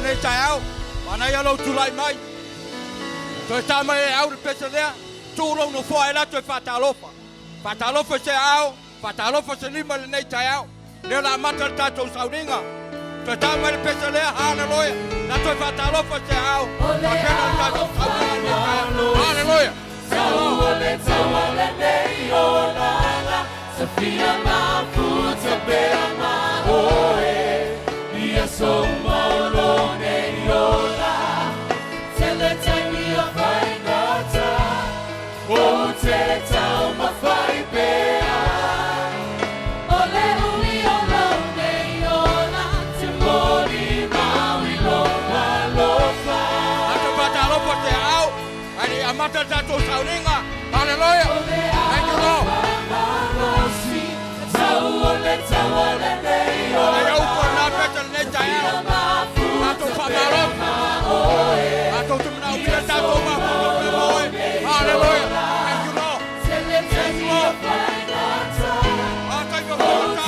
lenei taeao, manaia lou tulai mai. Toe ta mai e au le pese lea, tuu lou nofoa e alu atu e faatalofa. Faatalofa i se aao, faatalofa se lima i lenei taeao. Lea o le a amata le tatou sauniga. Toe ta mai le pese lea, haleluia. La toe faatalofa i se aao, faapena le tatou sauniga i lenei taeao. Haleluia. Tatou faatalofa i se aao, ae le i amata le tatou sauniga. Haleluia. Thank you, Lord. Manaia upu o lena pese lenei taeao. Tatou faamalo. Tatou te manaomia tatou mafuta ma oe. Haleluia. Thank you, Lord. Thank you, Lord. Ah, taimi o faigata. Thank you, le Atua.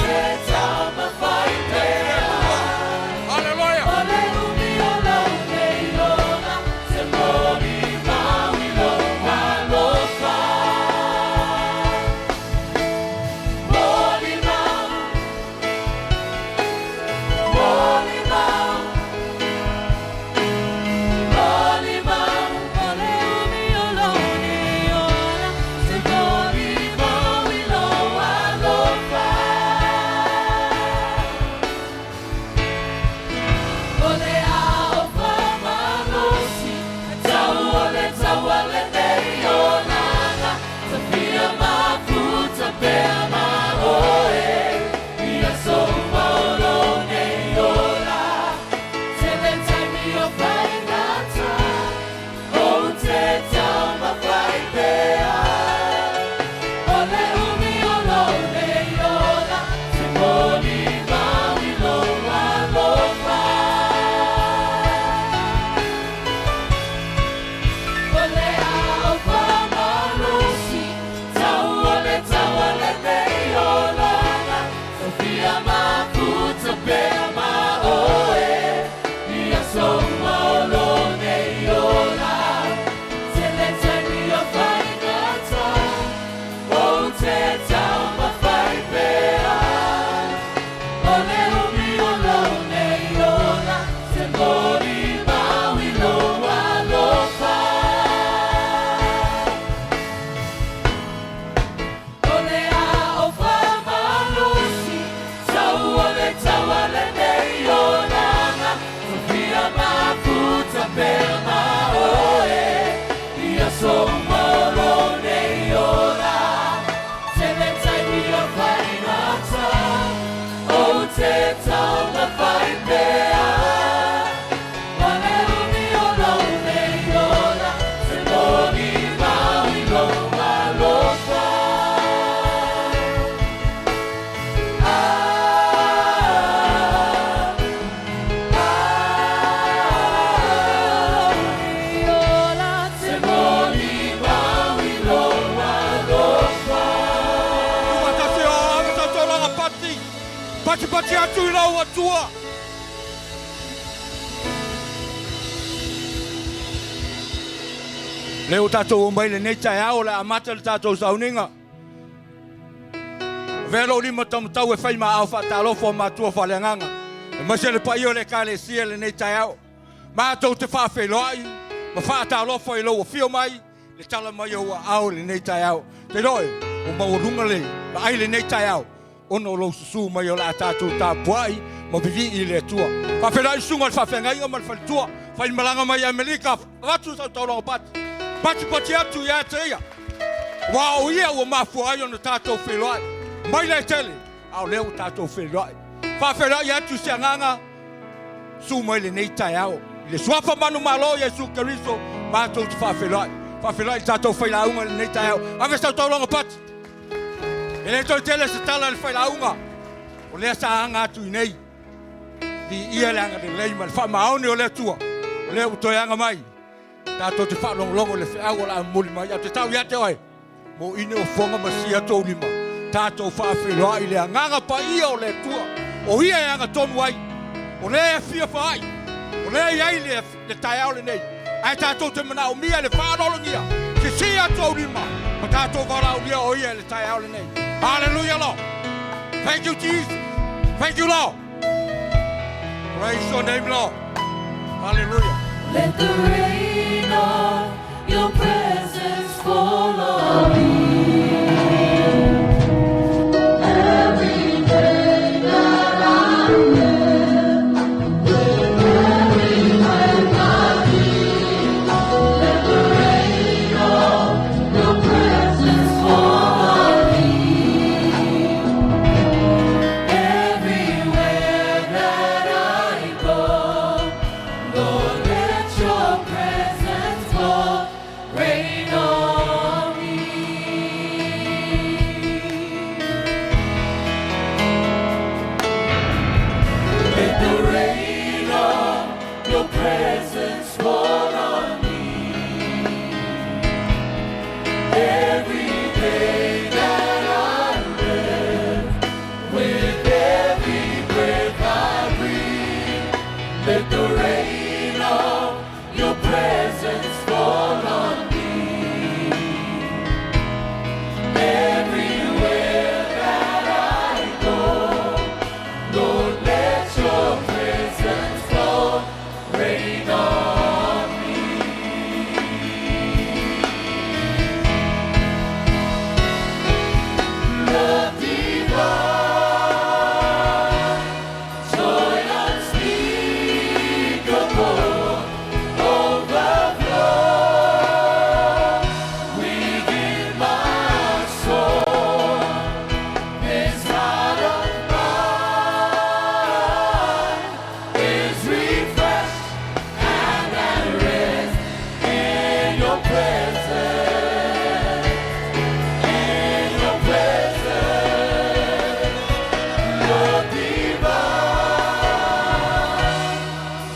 Haleluia. Tumatasi o ave tautolaga pati, patipati atu i lau Atua. Lea ua tatou omai lenei taeao o le a amata le tatou sauniga. Avea lou lima taumatau e fai ma aao faatalofa o matua faaleagaga, aemaise le paia o le Ekalesia i lenei taeao. Matou te faafeiloai ma faatalofa i lou afio mai, le tala mai o ou aao i lenei taeao. Te iloa e, ua maualuga le vaai i lenei taeao, ona o lou susu mai o le a tatou tapuai ma vivii i le Atua. Faafeiloai susuga i le faafeagaiga ma le faletua, fai malaga mai i Amerika, avatu sau taulaga pati, patipati atu ia te ia, aua o ia ua mafua ai ona tatou feiloai mai le tele, a o lea ua tatou feiloai. Faafeiloai atu i se agaga susu mai lenei taeao i le suafa manumalo o Iesu Keriso, matou te faafeiloai. Faafeiloai i le tatou failauga i lenei taeao. Ave sau taulaga pati. E le toe tele se tala i le failauga, o lea sa aga atu i nei. Viia le agalelei ma le faamaoni o le Atua, o lea ua toe aga mai. Tatou te faalogologo i le feau o le a momoli mai. Ou te tau ia te oe, moine o foga ma sia tou lima, tatou faafeiloai i le agaga paia o le Atua, o Ia e agatonu ai, o lea e fia faai, O lea e i ai le, le taeao lenei, ae tatou te manaomia le faaaloalogia, sisii atu ou lima, ma tatou valaaulia o ia i le taeao lenei. Hallelujah, Lord. Thank you, Jesus. Thank you, Lord. Praise your name, Lord. Hallelujah. Let the rain of your presence fall on me. Every day that I live, with every breath I breathe, let the rain of your presence fall on me. Everywhere that I go, Lord, let your presence fall, rain on me. Let the rain of your presence fall on me. Every day that I live, with every breath I breathe, let the rain of your presence fall on me. Everywhere that I go, Lord, let your presence flow, rain on me. Love divine, joy unspeakable, overflow within my soul. This heart of mine is refreshed and at rest in your presence. In your presence, Love divine,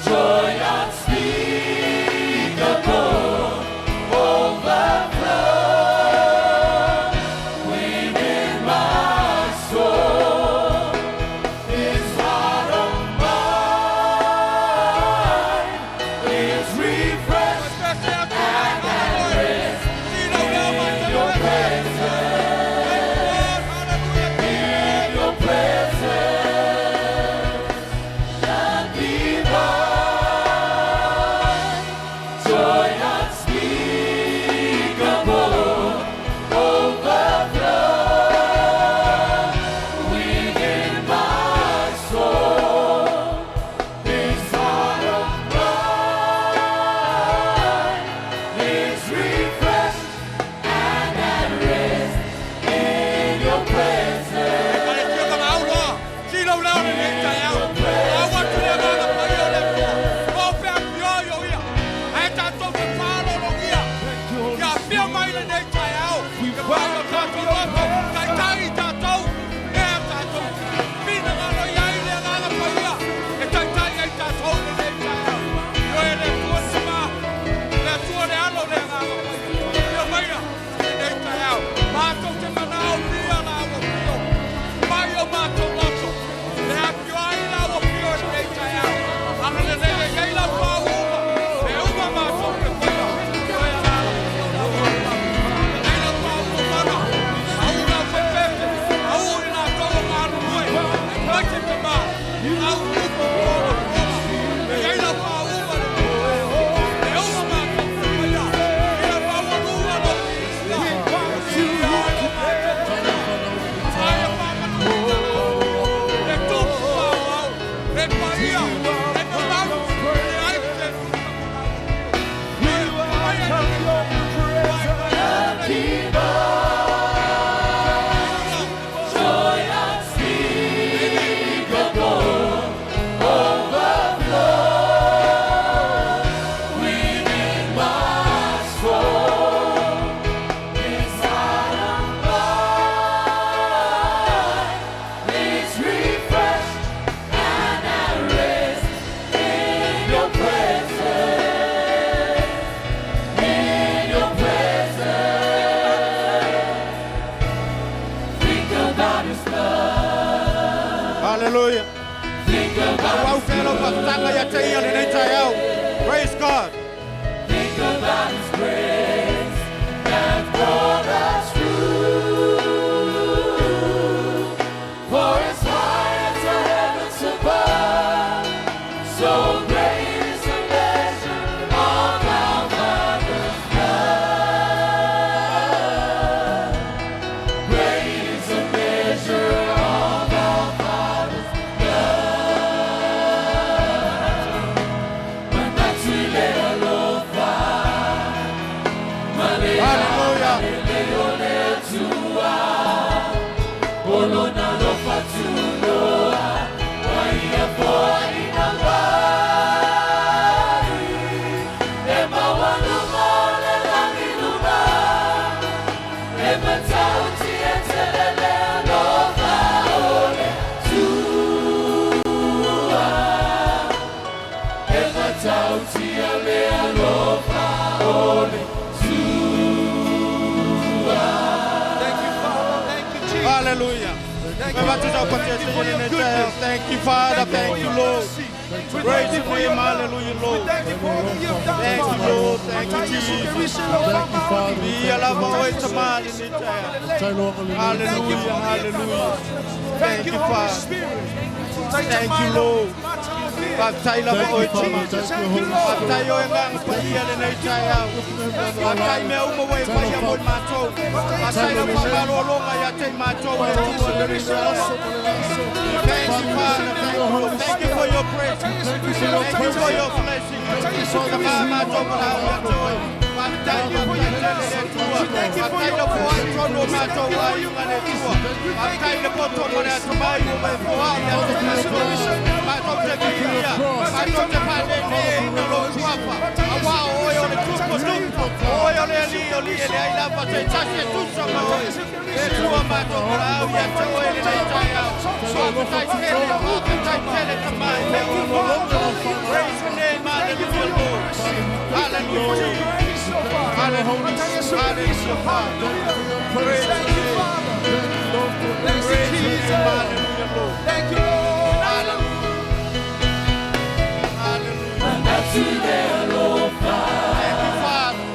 joy unspeakable, overflow within my soul. This heart of mine is refreshed and at rest in your presence. In your presence, love divine, joy unspeakable, overflow within my soul. This heart of mine is refreshed and at rest in your presence. Ekalesia Kamaauloa, silauleo lenei taeao. Au atu le agaga paia o le Atua. O feafioai o ia. Ae tatou te faaaloalogia. Ia afio mai lenei taeao. Ia pai o tatou loto, taitai i tatou, ea tatou. Finagalo i ai le agaga paia. E taitai ai tatou lenei taeao. Ioe le Atua le Tama, le Atua le Alo le agaga paia. Afio maia lenei taeao. Matou te manaomia la ua afio. Mai o matou loto. Le afio ai la ua afio i lenei taeao. Agalelei ai ai lau faauuga. E uma matou te faia. Ioe agaga paia o la ua afio. Lelei lau faauuga mana. Au lau faifefe. Au i latou o galulue. E mai te tama. Au tupu ola ola. E ai lau faauuga lenei taeao. E uma matou te faia. Ia maualuga lou viiga. Viiga ai o matou tama. Aia faamanuina la le tupu aoao, le paia, le mamalu, le ai te We welcome your presence. Joy unspeakable, overflow within my soul. This heart of mine is refreshed and at rest in your presence. In your presence. Think about his love. Hallelujah. Think about Au au felo lau faafetaga ia te ia lenei taeao. Praise God. Think about His grace that brought us through. For as high as the heavens above, so great is the measure of our Father's love. Great is the measure of our Father's love. Manatu i le alofa, ma le Hallelujah. o le Atua, o lona alofa tunoa, ua ia foaina mai. E maualuga o le lagi luga, e matautia tele le alofa o le Atua. E matautia le alofa o le Atua. Thank you, Father. Thank you, Jesus. Hallelujah. Thank you, Lord. Thank you for your goodness. Thank you, Father. Thank you Thank for you, your Lord. mercy. We Praise thank you your for name. your love. Hallelujah, We Lord. thank you for all that you've done, Thank you, Father. Lord. Thank you, Jesus. Thank you, Father. Ia lava oe tamali ni taeao. Thank you for Hallelujah, all that you've done, hallelujah. Father. Thank Thank you, you, Holy Father. Spirit. Thank you, Lord. Faafetai lava oe Jesus, Jesus. thank you, Lord. Faafetai oe agaga paia lenei taeao. Faafetai mea uma ua e faia mo i matou. Faafetai lau faamalologa ia te i matou e le Atua lenei taeao. Thank you, Father. Thank you, Lord. Thank you for your grace. Thank you for your blessing. Sa matou valaau ia te oe. Faafetai, faafetai tele le Atua. Faafetai lau foai tonu o matou aiga le Atua. Faafetai le poto ma le atamai ua e foai ia te matou. Matou te viia. Matou te faaleleina lou suafa. Auā o oe o le tupu tupu. O oe o le Alii o alii e leai lava se tasi e tusa ma oe. Le Atua matou valaau ia te oe lenei taeao. Faafetai tele, faafetai tele tamai mea uma. Praise your name, hallelujah, Lord. Hallelujah, Jesus. Hallelujah, hallelujah, Father. Praise Thank you, Father. Thank you, Praise your name, Jesus. hallelujah, Lord. Thank you, Lord. Hallelujah. Hallelujah. Manatu i le alofa, Thank you, Father.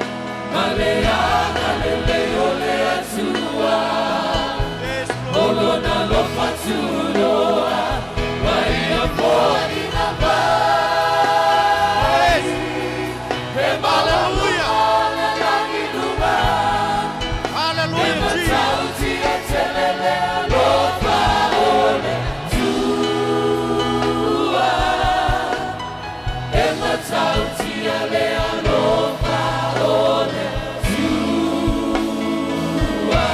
ma le agalelei o le Atua. Yes, O Lord. lona alofa tunoa, ua ia foaina mai. Yes. E Hallelujah. maualuga o le lagi luga, Hallelujah, e Jesus. matautia tele le alofa o le Atua. E matautia le alofa o le Atua.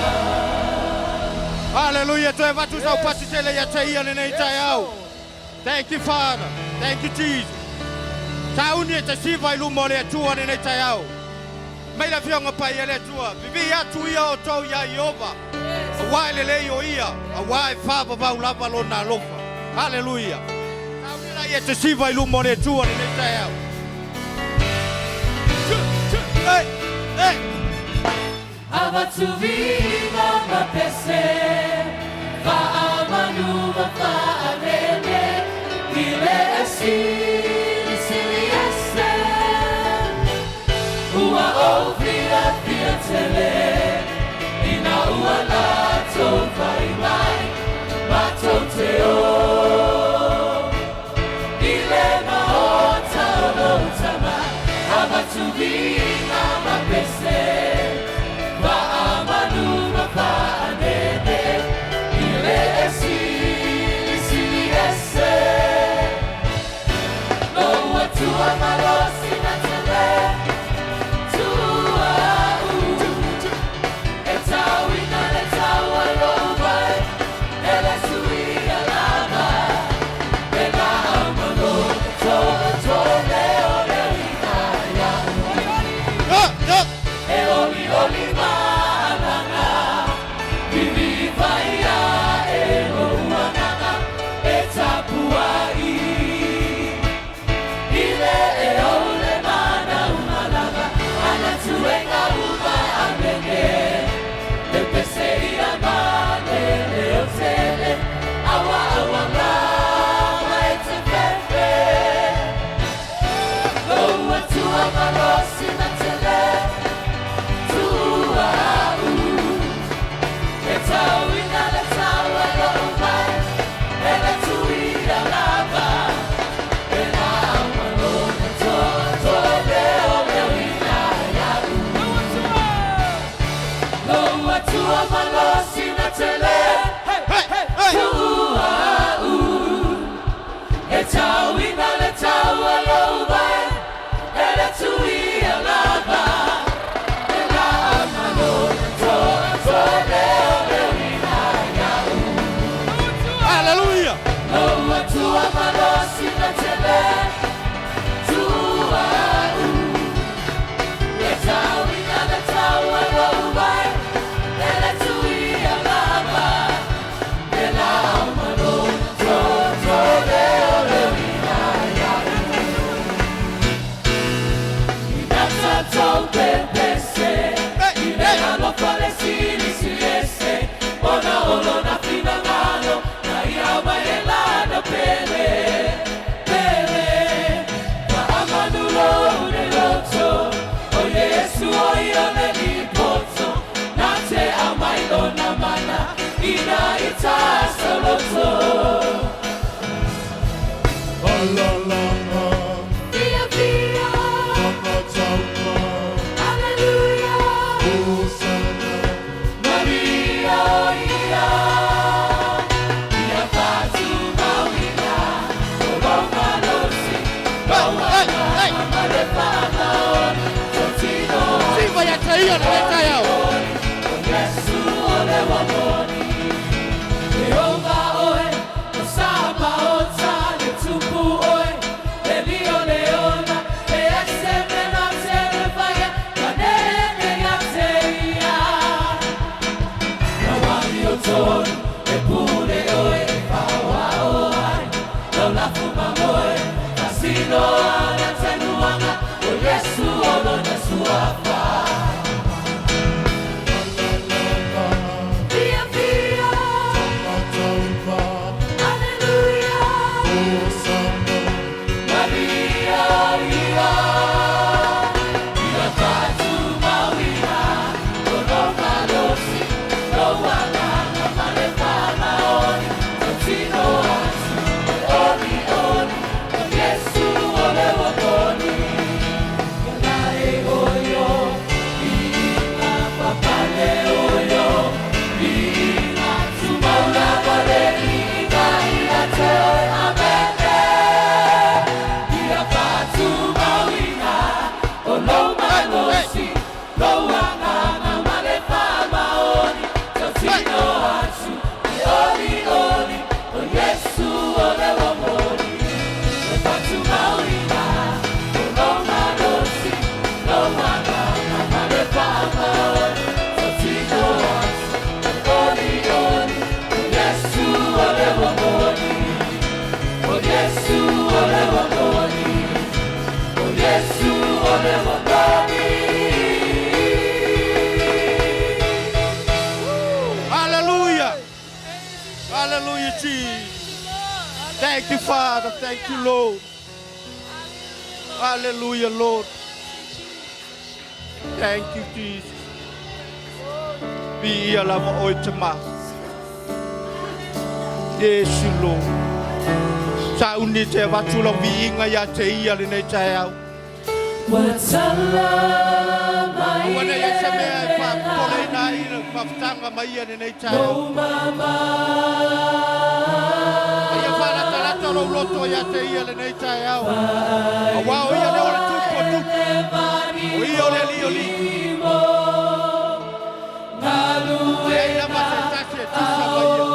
Hallelujah. Toe avatu sau pasi tele ia te ia lenei taeao. Thank you, Father. Thank you, Jesus. Sauni e te siva i luma o le Atua lenei taeao. Mai le Afioga Paia le Atua. Vivii atu ia outou iā Ieova. Auā e lelei o ia. Auā e faavavau lava lona alofa. Hallelujah. Sauni la ia te siva i luma o le Atua lenei taeao. Hey, hey. Avatu viiga ma pese, faamanu ma faalele, i le Silisili Ese. Ua ou fiafia tele, ina ua latou fai mai, matou te o i le maota o lou Tama. Avatu viiga ma pese, faamanu ma faalele, i le Silisili Ese. Lou Atua malosi na tele, tuua'u. Hey, hey. Via, via, hallelujah. Hey, hey, hey. Sifa ya taifa na leta yao. Via, via, hallelujah. Hallelujah. Hallelujah, Jesus. Thank you, Father. Thank you, Lord. Hallelujah, Lord. Thank you, Jesus. Viia lava oe te ma. Yesu, Lord. Sa uni te avatu lau viiga ia te ia lenei taeao. Aua nei ai se mea e faapopoleina ai le faafetaga mai ia lenei taeao. A ia faalatalata lou loto ia te ia lenei taeao. Auā o ia lea o le tupu o tupu. O ia o le alii o alii. Leai lava se tasi e tusa ma ia.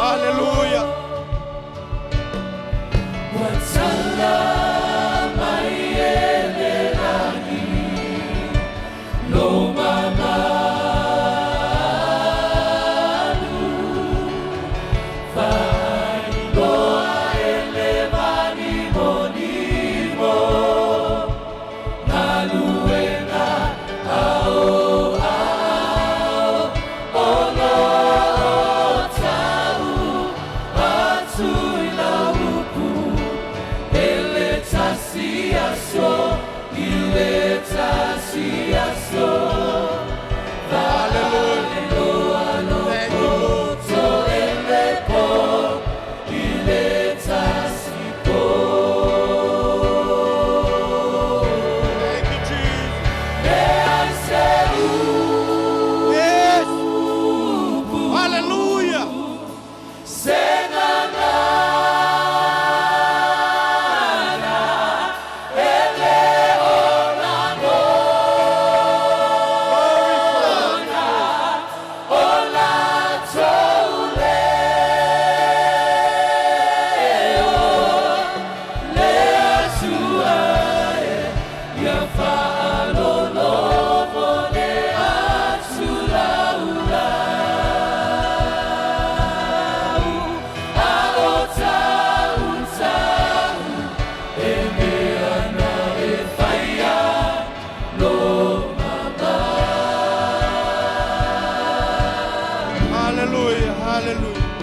Hallelujah. Hallelujah. Hallelujah, hallelujah.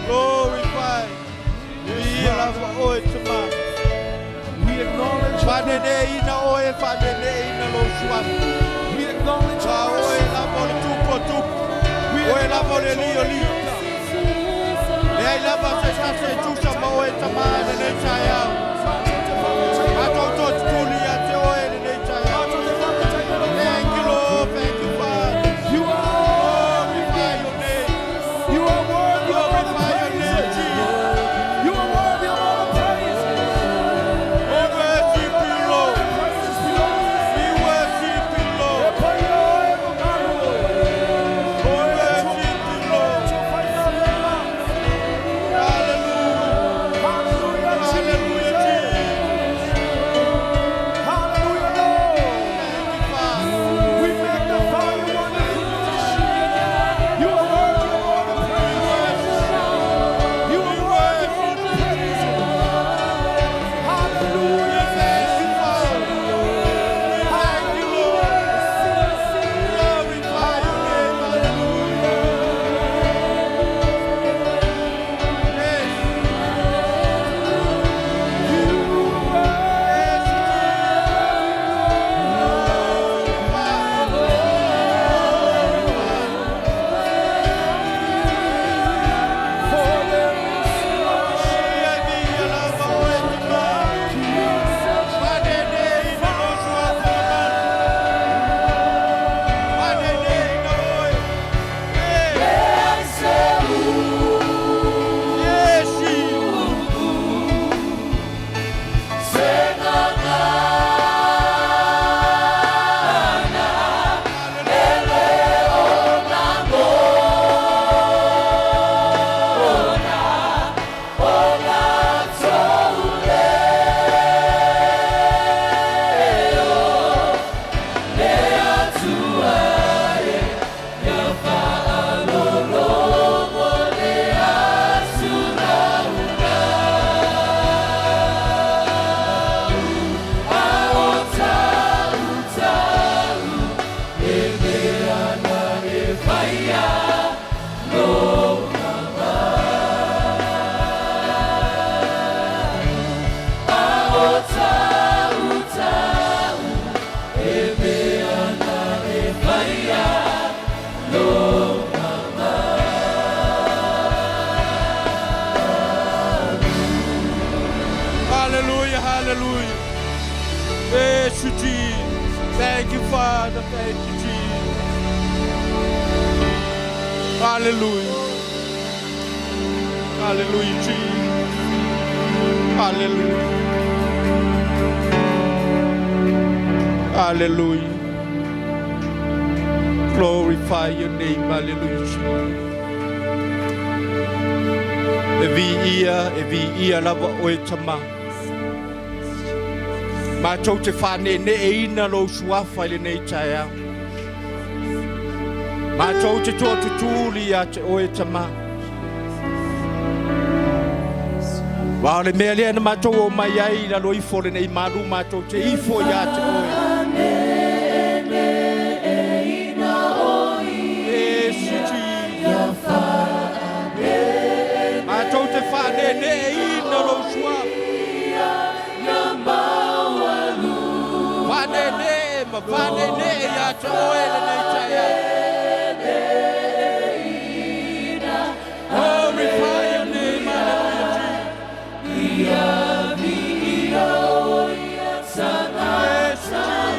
Glorify. Viia lava oe Tama. We acknowledge Faaneneina oe, faaneneina lou suafa. We acknowledge Fa your oe mercy. lava o le tupu o tupu. We Oe lava o le acknowledge alii o all that alii. you've done. Leai lava se tasi e tusa ma oe Tama i lenei taeao. Matou tootutuli ia te oe i lenei taeao. Thank you, Lord. Thank you, Father. You are Glorify your name. You are worthy of all the Glorify your name, praises. Jesus. You are worthy of all the praises. We worship you, Lord. Praises belong to We worship you, Lord. We worship you, Lord. Hallelujah. Hallelujah, Hallelujah, Jesus. Jesus. Hallelujah, Lord. Thank you, Father. We magnify your wonderful name. You are worthy of all the praises. You are worthy of all the praises. Hallelujah. Thank you, Father. Thank you, Lord. Glorify your name. Hallelujah. Yes. Yes, Glorify. For there is Via, via lava oe Tama. Faaneneina lou suafa Faaneneina oe. Hey. Yes, Jesus. Hallelujah, hallelujah. Yes, Jesus. Thank you, Father. Thank you, Jesus. Hallelujah. Hallelujah, Jesus. Hallelujah. Hallelujah. Glorify your name. Hallelujah, Jesus. E viia, e viia lava oe Tama. Matou te faaneneeina lou suafa i lenei taeao. Matou te tootutuli ia te oe Tama. Aua o le mea lea na matou omai ai i lalo ifo o lenei malu matou te ifo ia te oe. Yes, Jesus. Matou te faaneneeina lou suafa. Faanenee ma faanenee ia te oe lenei taeao. Glorify your name, hallelujah, Jesus. Yes, Jesus.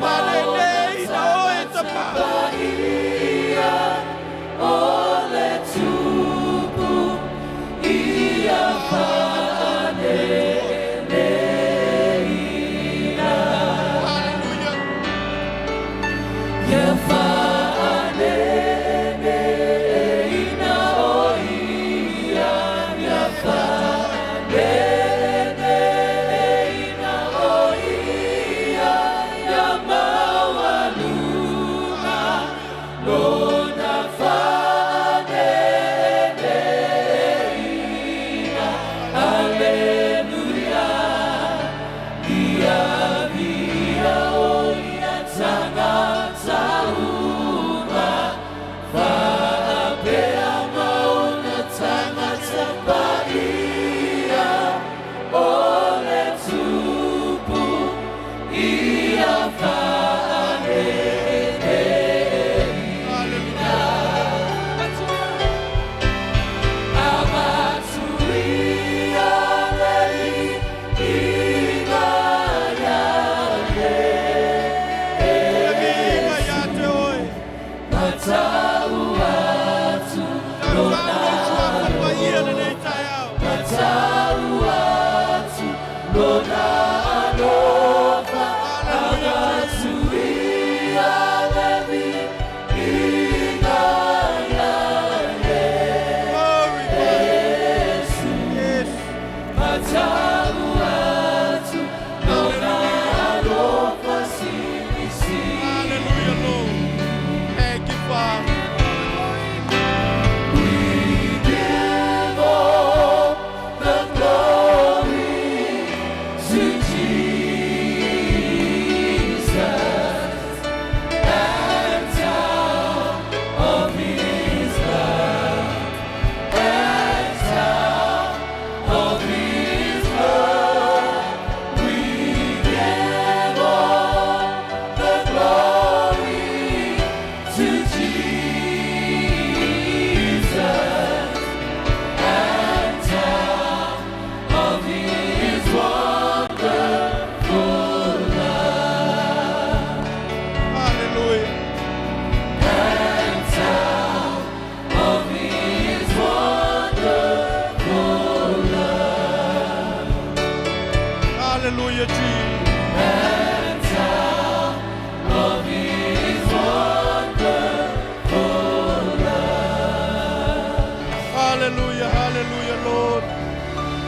Faaneneeina oe Tama. Hallelujah.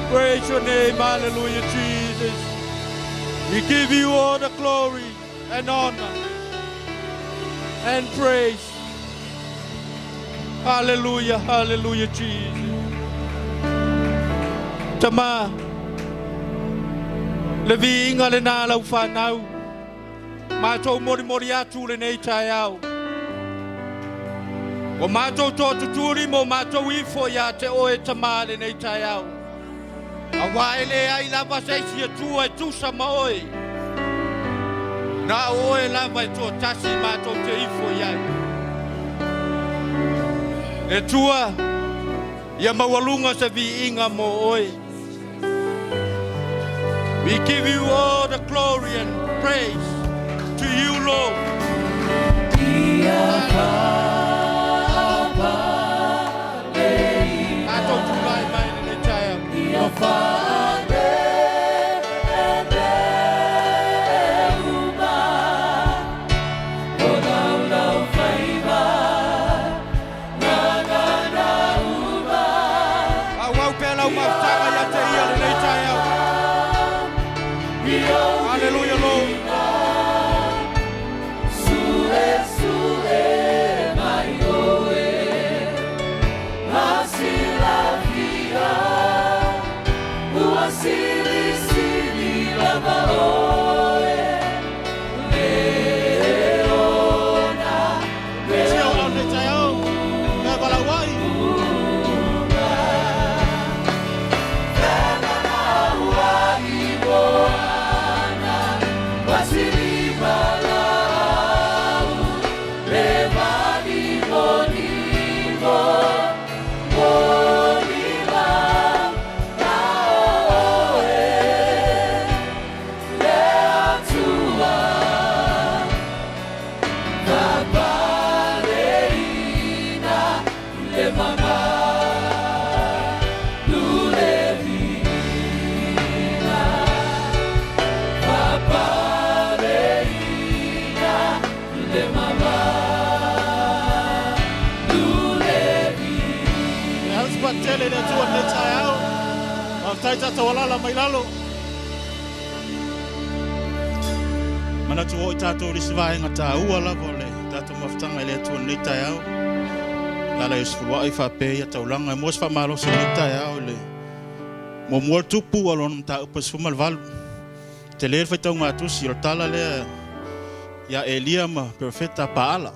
Praise your name, hallelujah, Jesus. We give you all the glory and honor and praise. Hallelujah, hallelujah, Jesus. Tama, le viiga lenā lau fanau. Matou molimoli atu lenei taeao. Ua matou toatutuli mo matou ifo ia te oe Tama lenei taeao. Auā e leai lava se isi Atua e tusa ma oe. Na o oe lava e toatasi matou te ifo i ai. Le Atua, ia maualuga se viiga mo oe. We give you all the glory and praise to you, Lord. Matou tulai mai lenei taeao. Auau pea lau mafutaga ia te ia lenei taeao. Hallelujah, Lord. Sia o lenei taeao. E valauai. E alu se patele le Atua lenei taeao. Faafetai tatou alala mai lalo. Manatu oi tatou i le isi vaega taua lava o le tatou mafutaga i le Atua lenei taeao. Ala i sefuluai faapea ia taulaga e mua se faamalosi lenei taeao i le muamua le tupu o lona mataupu e 18. Tele le faitauga tusi o le tala lea ia Elia ma perofeta Paala.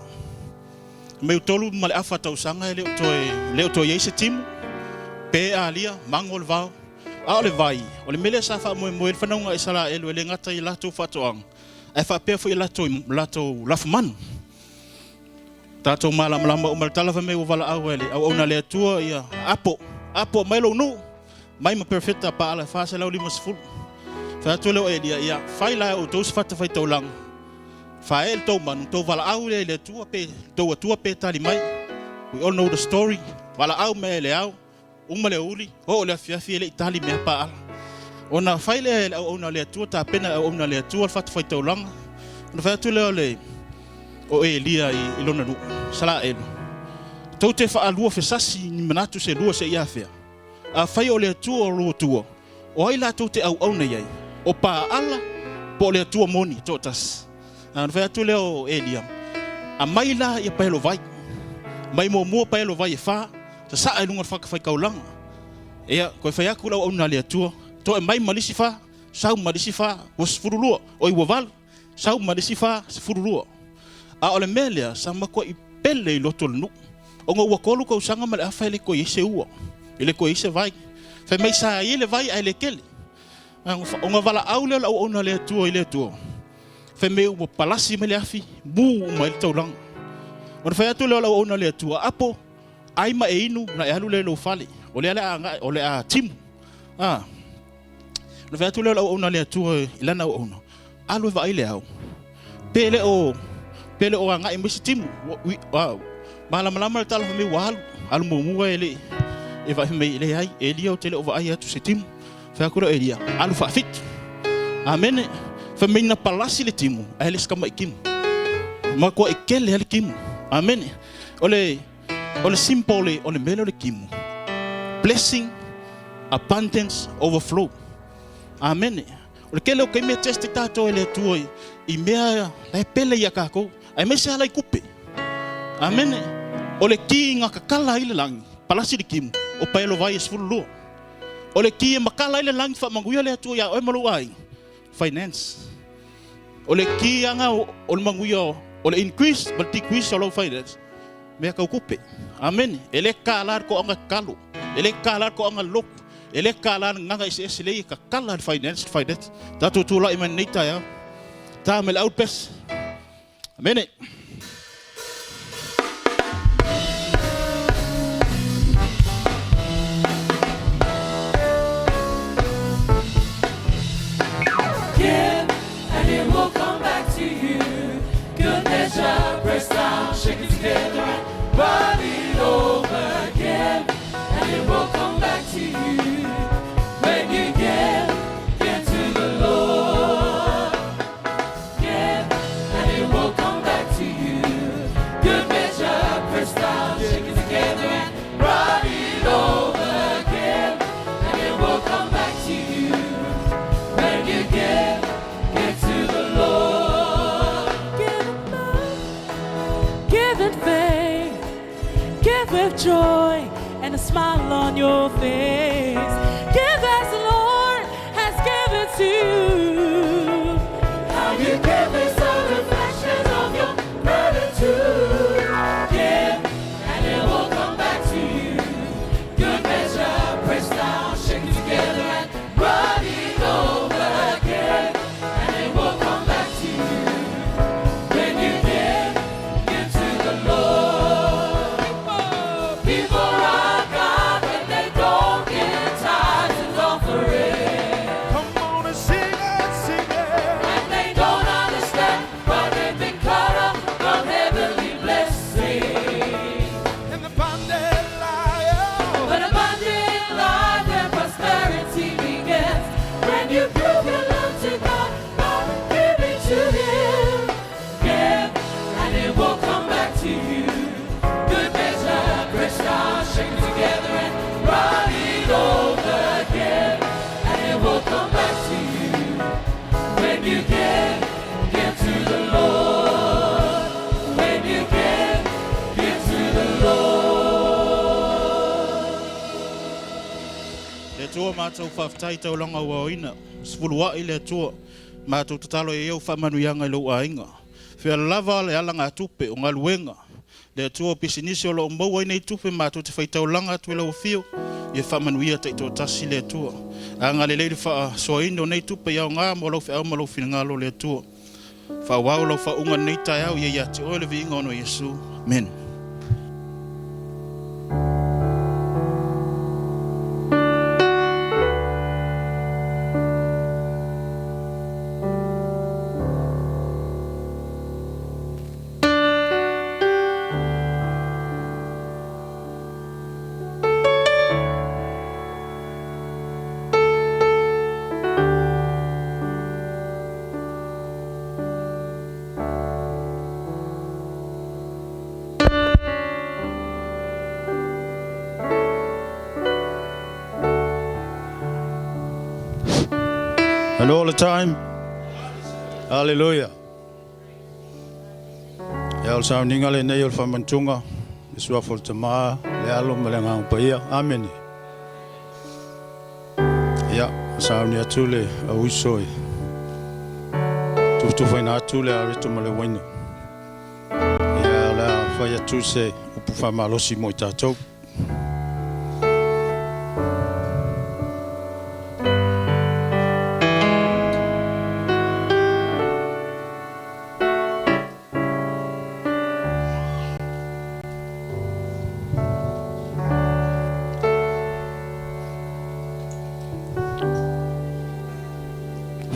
Mai tolu ma le afa tausaga e le o toe i ai se timu. Pe alia, mago le vao. A o le vai, o le mea lea sa faamoemoe le fanauga Isaraelu e le gata i latou faatoaga, ae faapea foi i latou lafumanu. Tatou malamalama uma le tala fai mai ua valaau e le auauna le Atua ia apo, apo mai lou nuu, mai ma perofeta Paala e 450. Fai atu lea o Elia, ia fai la e outou se fata faitaulaga. Fae le tou manu, tou valaau lea i le Atua pe tou Atua pe tali mai. We all know the story. Valaau mea e le ao, uma le uli, o le afiafi e le i tali mea Paala. Ona fai lea e le auauna le Atua, tapena le auauna le Atua le fata faitaulaga. Ona fai atu lea o le o Elia i lona nuu, Isaraelu. Tou te faalua fesasi ni manatu se lua se ia afea. A fai o le Atua o lua Atua, o ai latou te auauna i ai? O Paala po o le Atua moni toatasi. Ona fai atu lea o Elia, a mai la ia paelo vai. Mai muamua paelo vai e fa, sasaa i luga o le fatafaitaulaga. Ia, koe fai atu le auauna le Atua, toe mai ma lisi fa, sau ma lisi fa, ua 12, oi ua 8, sau ma lisi fa, 12. A o le mea lea, sa matuai pele i loto o le nuu. Ona ua 3 tausaga ma le afa e le toe i ai se ua, e le toe i ai se vai. Fai mai sa i le vai ae le tele. Ona valaau lea o le auauna le Atua i le Atua. Fai mai ua palasi mai le afi, mu uma ai le taulaga. Ona fai atu lea o le auauna le Atua, apo, ai ma e inu na e alu le lou fale. O lea le a agai, o le a timu. Ona fai atu lea o le auauna le Atua i lana auauna, alu e vaai le ao. Pe le o agai mai se timu. Malamalama le tala fai mai ua alu. Alu muamua e le e vaai mai le ai. Elia o te le o vaai atu se timu. Fai atu lea o Elia, alu faafitu. Amene. Fai mai na palasi le timu, ae le se tamai timu. Matuai tele le timu. Amene. O le simple o le mea lea o le timu. Blessing Abundance overflow. Amene. O le tele o taimi e test ai tatou e le Atua i mea la e pele ia tatou, aemaise lava lai tupe. Amene. O le ki na tatala ai le lagi, palasi le timu, o paelo vai e 12. O le ki e matala ai le lagi faamanuia le Atua ia oe ma lou aiga, finance. O le ki aga o le manuia o le increase ma le decrease o lau finance, mea tau tupe. Amene. E le tatala le toaga tatalo, e le tatala le toaga lotu, e le tatala le gagana eseese leai e tatala le finance, le finance. Tatou tulai mai lenei taeao. Ta me le au pese. Amene. Give, and it will come back to you. Good measure, pressed down, shaken together, and running over. Give, and it will come back to you. When you give, give to the Lord. Give, and it will come back to you. Good measure, pressed down, shaken together, and running over. Give, and it will come back to you. When you give, give to the Lord. Give in love, give in faith, give with joy and a smile on your face. Give as the Lord has given to you. How you give is a reflection of your gratitude. Give, and it will come back to you. Good measure, pressed down, shaken together, and running over. Give, and it will come back to you. When you give, give to the Lord. People rock God when they don't give tithes and offering. Come on and sing it, sing it. And they don't understand why they've been cut off from heavenly blessings. In the abundant life. But abundant life and prosperity begins when you prove your love to God by giving to Him. Give, and it will come back to you. Good measure, pressed down, shaken together, and running over. Give, and it will come back to you. When you give, give to the Lord. When you give, give to the Lord. Le Atua matou faafetai taulaga ua aoina, sefuluai le Atua matou tatalo i ai au faamanuiaga i lou aiga. Fea lava le alagatupe o galuega, le Atua o pisinisi o lo o maua ai nei tupe matou te faitaulaga atu i lau afio, ia faamanuia taitoatasi le Atua. Agalelei le faasoaina o nei tupe i aoga mo lau feau ma lou finagalo le Atua. Faaauau lau faauuga i lenei taeao ia ia te oe le viiga ona o Iesu. Amene. And all the time. Hallelujah. Ia o le sauniga lenei o le faamantuga i le Suafa o le Tama, le Alo ma le Agaga Paia. Amene. Ia, sauni atu le auiso e tufatufaina atu le areto ma le uaina. Ia, o le a fai atu se upu faamalosi mo i tatou.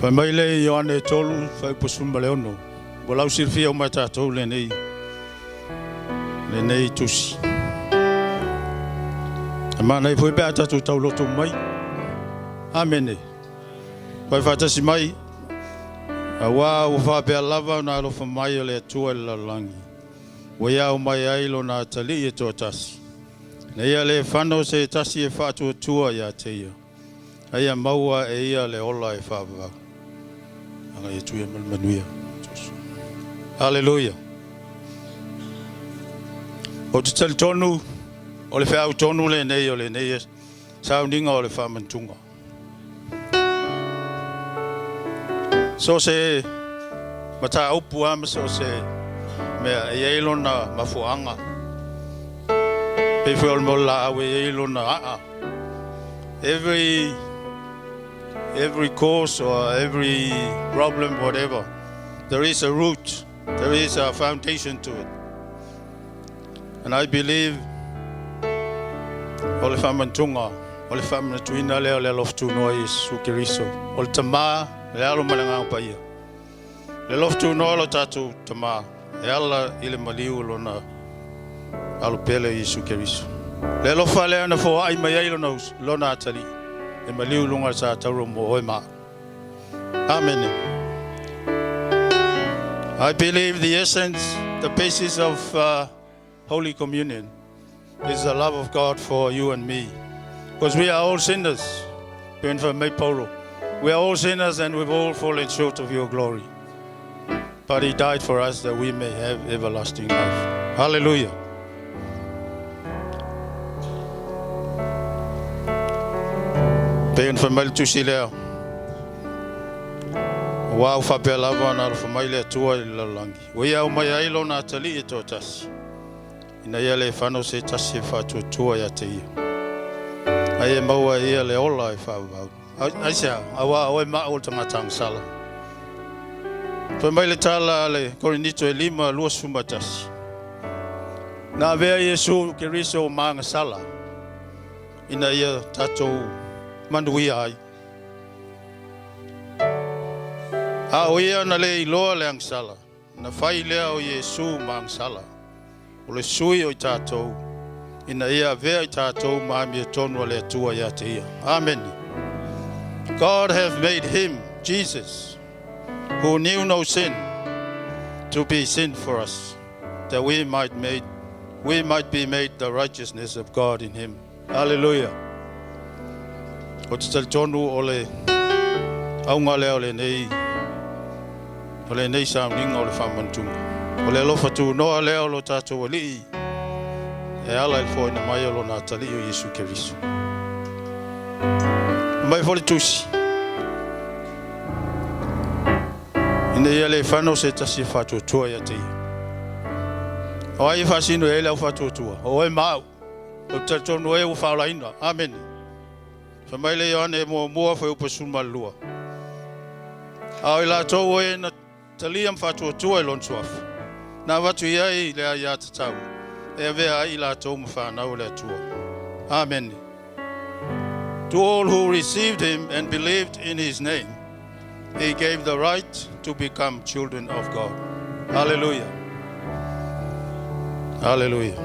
Fai mai le Ioane 3, fuaiupu 16, ua lausilafia uma e tatou lenei, lenei tusi. E manaia foi pe a tatou tauloto mai. Amene. Fai faatasi mai, auā ua faapea lava ona alofa mai o le Atua i le lalolagi, ua ia aumai ai Lona atalii e toatasi, ina ia le fano se tasi e faatuatua ia te ia. A ia maua e ia le ola e faavavau. Agai atu ia ma le manuia. Haleluia. Ou te talitonu o le feau tonu lenei o lenei sauniga o le faamanatuga. So o se mataupu lava ma so o se mea e i ai lona mafuaaga. Pei foi o le mea o le laau e i ai lona aa. Every cause or every problem, whatever, there is a root, there is a foundation to it. And I believe o le faamanatuga, o le faamanatuina lea o le alofa tunoa i Iesu Keriso. O le Tamā, le Alo ma le Agaga Paia. Le alofa tunoa o lo tatou Tamā, e ala i le maliu o lona Alo pele Iesu Keriso. Le alofa lea na foai mai ai lona atalii, e maliu i luga o le satauro mo oe ma au. Amen. I believe the essence, the basis of Holy Communion is the love of God for you and me. Because we are all sinners. Fai mai Paulo. We are all sinners and we've all fallen short of your glory. But he died for us that we may have everlasting life. Hallelujah. Pei ona fai mai le tusi lea. Aua ua faapea lava ona alofa mai le Atua i le lalolagi. Ua ia aumaia ai lona atalii e toatasi. Ina ia le fano se tasi e faatuatua ia te ia. Ai e maua e ia le ola e faavavau. Aisea, aua o oe ma au o le tagata agasala. Fai mai le tala a le Korinito e 5:21. Na avea Iesu Keriso ma agasala ina ia tatou manuia ai. A o ia na le iloa le agasala, na fai lea o Iesu ma agasala. O le sui o i tatou, ina ia avea i tatou ma amiotonu a le Atua ia te ia. Amen. God hath made him, Jesus, who knew no sin, to be sin for us, that we might be made the righteousness of God in him. Hallelujah. O te talitonu o le auga lea o lenei sauniga o le faamanatuga. O le alofa tunoa lea o lo tatou Alii e ala i le foaiina mai o lona atalii o Iesu Keriso. Mai foi le tusi. Ina ia le fano se tasi e faatuatua ia te ia. O ai e faasino e le au faatuatua. O oe ma au. O te talitonu e ua faolaina. Amen. Fai mai le Ioane muamua fuaiupu 12. A o i latou o e na talia ma faatuatua i lona suafa. Na avatu i ai le aiatatau. E avea ai i latou ma fanau o le Atua. Amen. To all who received him and believed in his name, he gave the right to become children of God. Hallelujah. Hallelujah.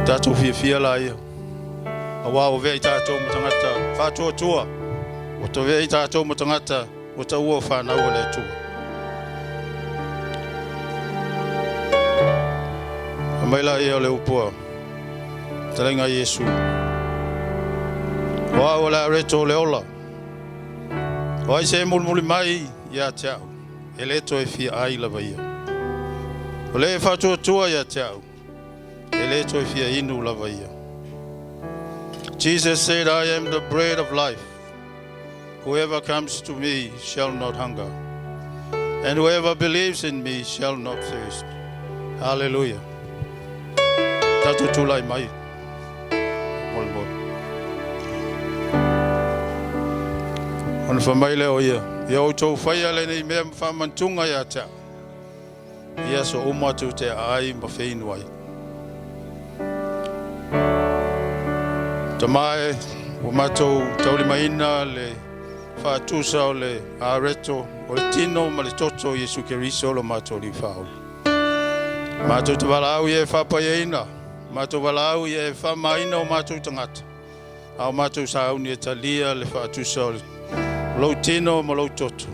Tatou fiafia laia. Aua ua avea i tatou ma tagata faatuatua. Ua avea i tatou ma tagata ua taua o fanau o le Atua. Mai la ia o le upua. Talenga Iesu. O au o le areto o le ola. O ai se mulimuli mai ia te au. E le toe fia ai lava ia. O le faatuatua ia te au. E le toe fia inu lava ia. Jesus said, "I am the bread of life. Whoever comes to me shall not hunger, and whoever believes in me shall not thirst." Hallelujah. Tatou tulai mai. Molemole. Ona fai mai lea o ia. Ia outou faia lenei mea ma faamanatuga ia te au. I aso uma atu te ai ma feinu ai. Tama e, ua matou taulimaina le faatusa o le areto o le tino ma le toto o Iesu Keriso lo matou Alii Faaola. Matou te valaau ia e faapaiaina, matou valaau ia e faamaina o matou tagata. A o matou sauni e talia le faatusa o le lou tino ma lou toto.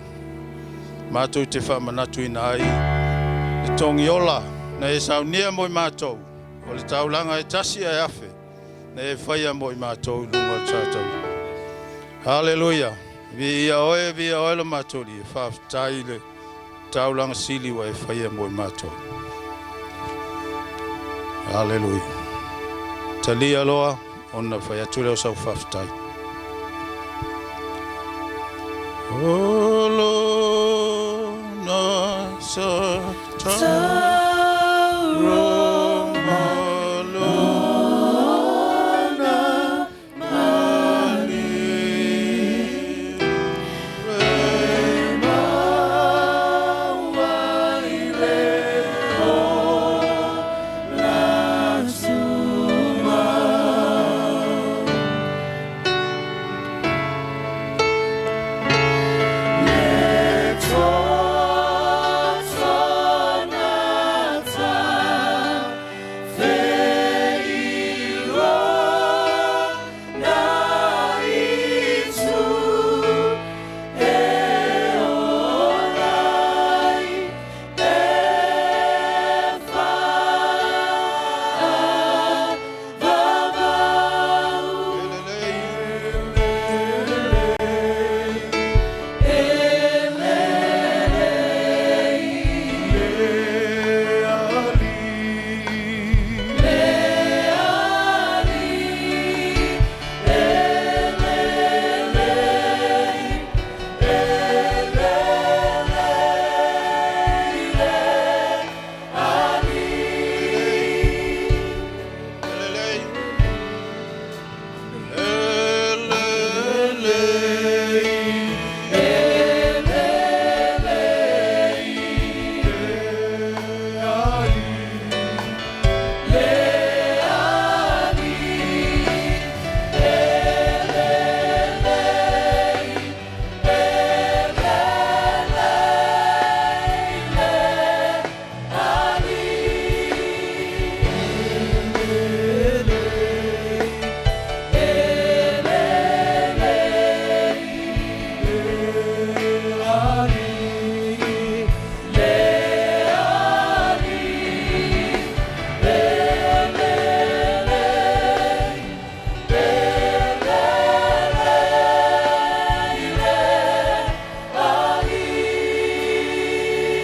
Matou te faamanatuina ai le togiola na e saunia mo i matou o le taulaga e tasi ae afe na e faia mo i matou i luga o le satauro. Haleluia! Viia oe, viia oe lo matou Alii, faafetai i le taulaga sili ua e faia mo i matou. Haleluia! Talia loa ona fai atu lea o sau faafetai. O lona sa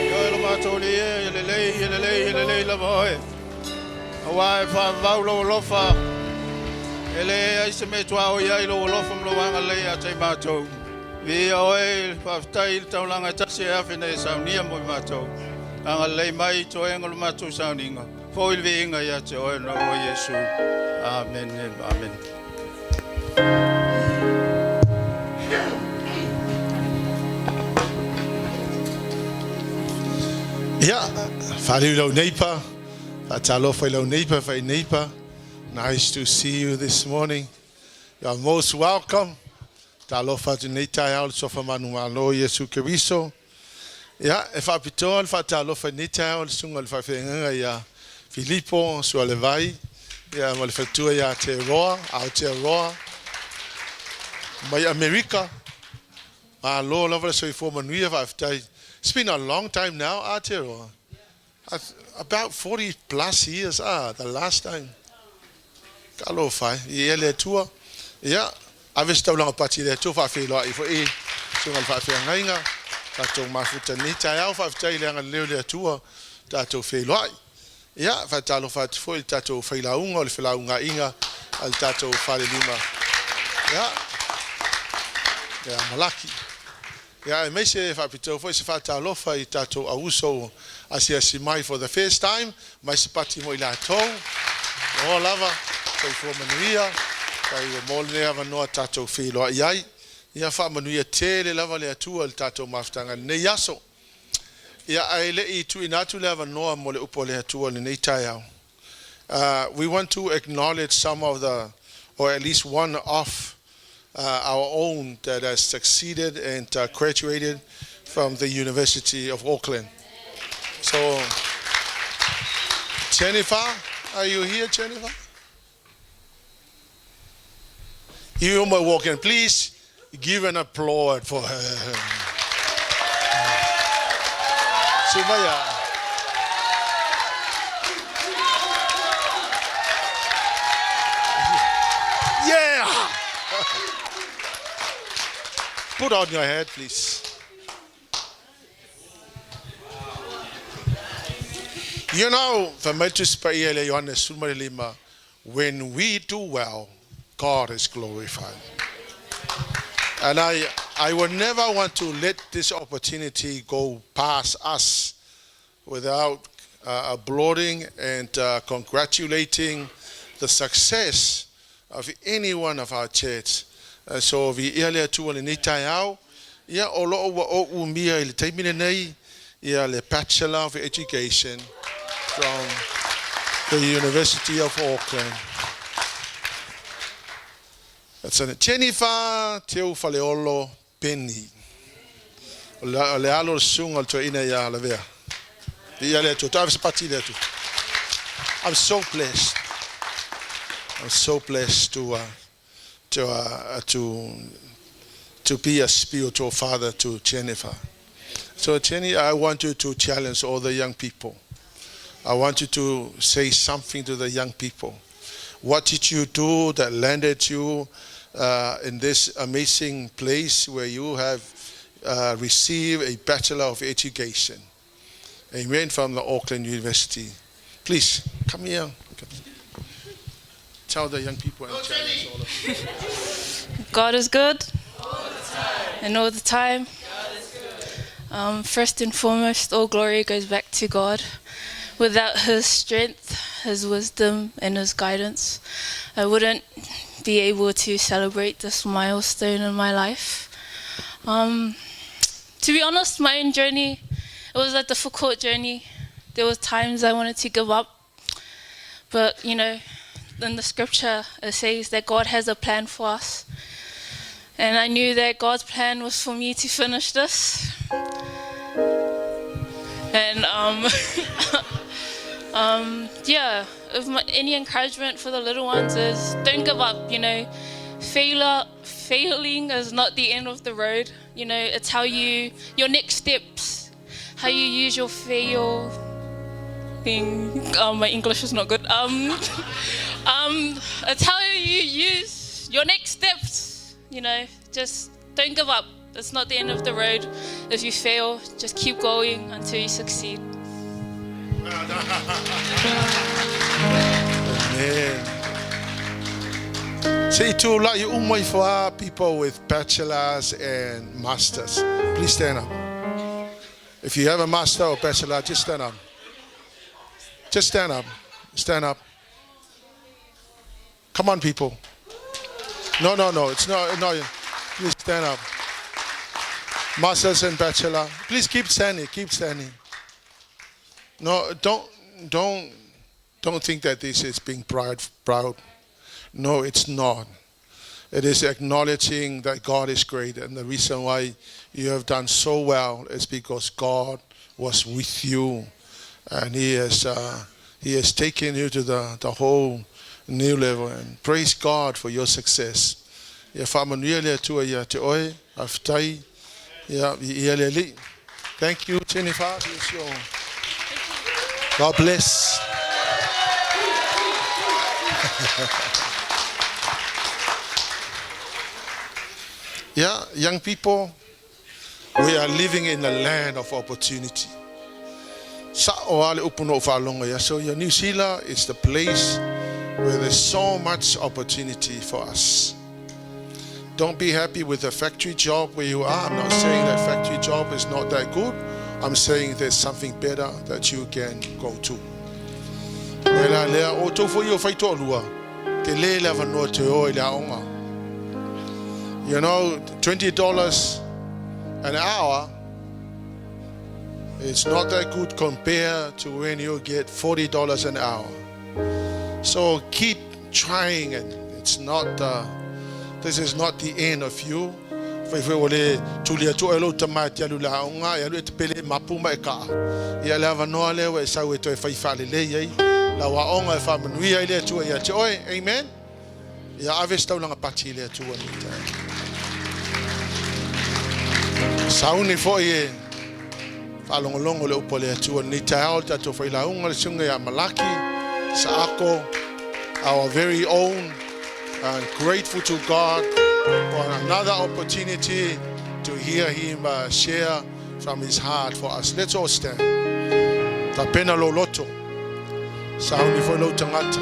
Ioe lo matou Alii e, e lelei, e lelei, e lelei lava oe. Aua e faavavau lou alofa, e leai se mea e tuaoi ai lou alofa ma lou agalelei ia te i matou. Viia oe, faafetai i le taulaga e tasi e afe nei e saunia mo i matou. Agalelei mai i toega o le matou sauniga, foi le viiga ia te oe na oe Iesu. Amene, amene. Ia, faaliu i lau neipa, faatalofa i lau neipa, fai neipa. Nice to see you this morning. You are most welcome. Talofa atu nei taeao le sofa manumalo Iesu Keriso. Ia, e faapitoa le faatalofa i lenei taeao i le susuga i le faafeagaiga ia Filipo Sualevai, ia ma le faletua ia Aotearoa, Aotearoa mai Amerika. Malo lava le soifua manuia, faafetai. It's been a long time now, Aotearoa. About 40 plus years, the last time. Talofa e, i ea le Atua. Ia, ave se taulaga pati i le Atua, faafeiloai foi i susuga i le faafeagaiga, tatou mafuta i lenei taeao, faafetai i le agalelei o le Atua, tatou feiloai. Ia, faatalofa atu foi i le tatou failauga o le felaugaaiga a le tatou falelima. Ia, ia Malaki. Ia, aemaise faapitoa foi se faatalofa i tatou auuso asiasi mai for the first time, mai se pati mo i latou. O lava, soifua manuia, tai ua mo lenei avanoa tatou feiloai ai. Ia faamanuia tele lava le Atua i le tatou mafutaga i lenei aso. Ia, ae le i tuuina atu le avanoa mo le upu a le Atua i lenei taeao. We want to acknowledge some of the, or at least one of our own that has succeeded and graduated from the University of Auckland. So, Jennifer, are you here, Jennifer? You may walk in. Please give an applause for her. Sumaya. Yeah! Put on your head, please. You know, fai mai le Tusi Paia i le Ioane 15, when we do well, God is glorified. And I will never want to let this opportunity go past us without applauding and congratulating the success of any one of our church. So viia le Atua i lenei taeao, ia o lo o ua ou umia i le taimi lenei ia le Bachelor of Education from the University of Auckland. That's an Jennifer Teu Faleolo Penny. O le alo o le susuga o le toeaina ia Lavea. Viia le Atua. Toe ave se pati i le Atua. I'm so blessed. I'm so blessed to be a spiritual father to Jennifer. So Jenny, I want you to challenge all the young people. I want you to say something to the young people. What did you do that landed you in this amazing place where you have received a Bachelor of Education? Amen, from the Auckland University. Please, come here. Come here. Tell the young people and challenge all of them. God is good. And all the time. First and foremost, all glory goes back to God. Without His strength, His wisdom, and His guidance, I wouldn't be able to celebrate this milestone in my life. To be honest, my own journey, it was a difficult journey. There was times I wanted to give up, but in the scripture it says that God has a plan for us. And I knew that God's plan was for me to finish this. And yeah, if any encouragement for the little ones is don't give up. Failing is not the end of the road. It's your next steps, how you use your fail thing. My English is not good. It's how you use your next steps. Just don't give up. It's not the end of the road. If you fail, just keep going until you succeed. Amen. Se i tulai uma ifo lava people with bachelors and masters. Please stand up. If you have a master or bachelor, just stand up. Just stand up. Stand up. Come on, people. No. It's not. No. Please stand up. Masters and bachelor. Please keep standing. Keep standing. No, don't think that this is being proud. No, it's not. It is acknowledging that God is great, and the reason why you have done so well is because God was with you, and He has taken you to the whole new level. And praise God for your success. Ia faamanuia le Atua ia te oe, faafetai, ia viia le Alii. Thank you, Jennifer. Here's your. God bless. Yeah, young people, we are living in a land of opportunity. Sa'o lava le upu na ou faalogo ia. So, New Zealand is the place where there's so much opportunity for us. Don't be happy with the factory job where you are. I'm not saying that factory job is not that good. I'm saying there's something better that you can go to. E la lea, o outou foi o faitoalua, tele le avanoa te o i le aoga. $20 an hour, it's not that good compared to when you get $40 an hour. So keep trying it. It's not, this is not the end of you. Fai foi o le tuli atu e lou tama e te alu le aoga, e alu e te pele mapu ma e kaa. Ia le avanoa lea ua e sau e toe fai faalelei ai. Lau aoga e faamanuia ai le Atua ia te oe. Amen. Ia ave se taulaga pati i le Atua lenei taeao. Sauni foi e faalogologo le upu a le Atua lenei taeao le tatou failauga le susuga ia Malaki Saako, our very own, and grateful to God for another opportunity. to hear him share from his heart for us. Let's all stand. Tapena lou loto. Sauni foi lou tagata.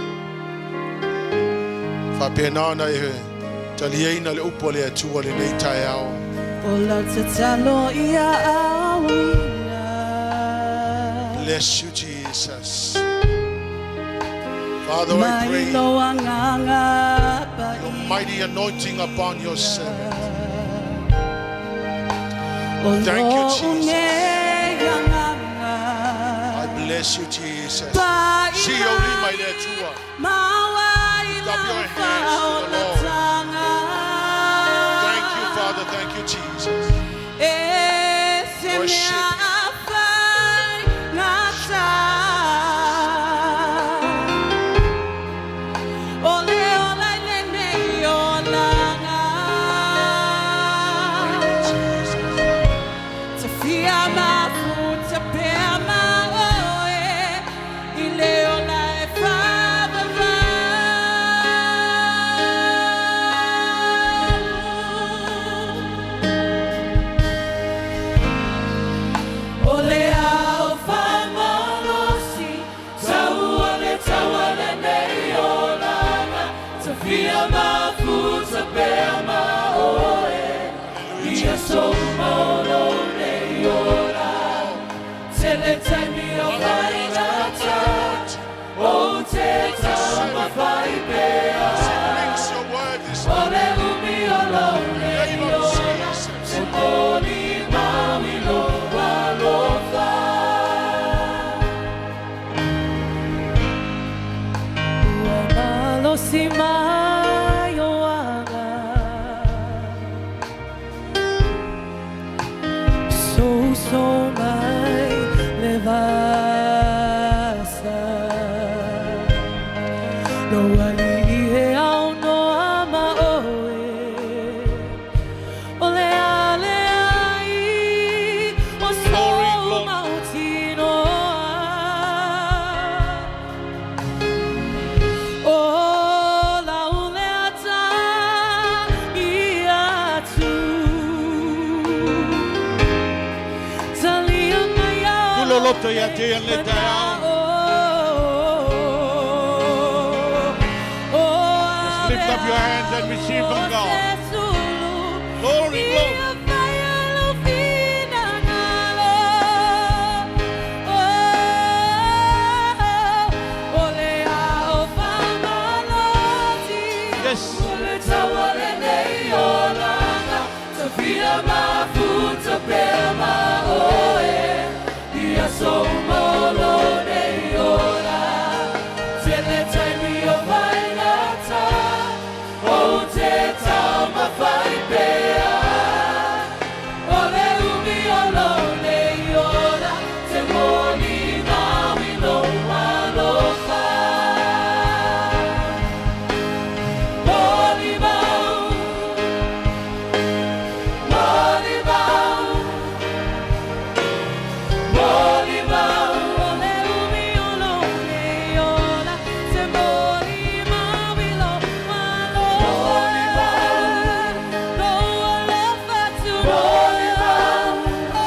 Faapena ona e taliaina le upu a le Atua i lenei taeao. O lau tatalo ia aoina. Bless you, Jesus. Father, I Mai pray lou agaga your paia. mighty anointing upon your servant. O Thank you, lou Jesus. nei agaga I bless you, Jesus. paia. See you, lima i le Atua. Maua i Lift up lau your hands to the Lord. faaolataga. Thank you, Father. Thank you, Jesus. E se Worship mea faigata. O le ola i lenei olaga. Jesus. Tafia mafuta pea ma oe i le ola e faavavau. O le ao faamalosi, taua le taua lenei olaga. Tafia mafuta pea ma oe i aso uma o lou nei ola. Tele taimi o faigata, ou te taumafai pea. Brings your word this O le umi o lou nei name of ola, Jesus. te molimau i lou alofa. Ua malosi mai o aga. Sousou mai le vasa. Lou alii he aunoa ma oe. O le a leai o Glory, sou glory. mautinoa. O lau lea tali atu. Talia mai Tu lou loto ia te ia lenei taeao. Just lift up your hands and receive from God. Glory, glory. Yes. Tafia mafuta pea ma oe i aso uma o lou nei ola. Tele taimi o faigata, ou te taumafai pea. O le umi o lou nei ola, te molimau i lou alofa. Molimau, molimau, molimau. O le umi o lou nei ola, te molimau i lou alofa. Lou alofa tunoa, o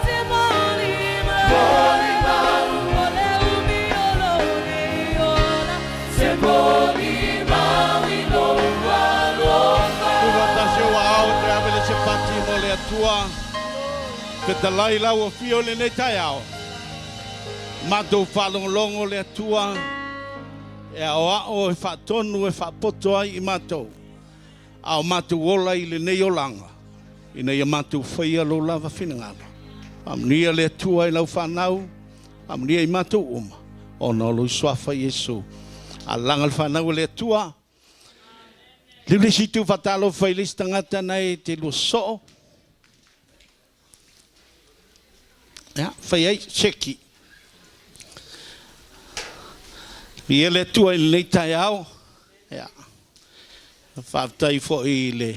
te molimau. O le umi o lou nei ola, te molimau i lou alofa. Tuufaatasi ou aao e toe ave le isi pati mo le Atua. Fetalai lau afio i lenei taeao. Matou faalogologo le Atua e aoao e faatonu e faapoto ai i matou. A o matou ola i lenei olaga. Ina ia matou faia lou lava finagalo. Faamanuia le Atua i lau fanau. Faamanuia i matou uma. Ona o lou suafa Iesu. Alaga le fanau e le Atua. Leu le isi tu faatalofa i le isi tagata nai te lua soo. Ia, fai ai, seki. Viia le Atua i lenei taeao. Ia. Faafetai foi i le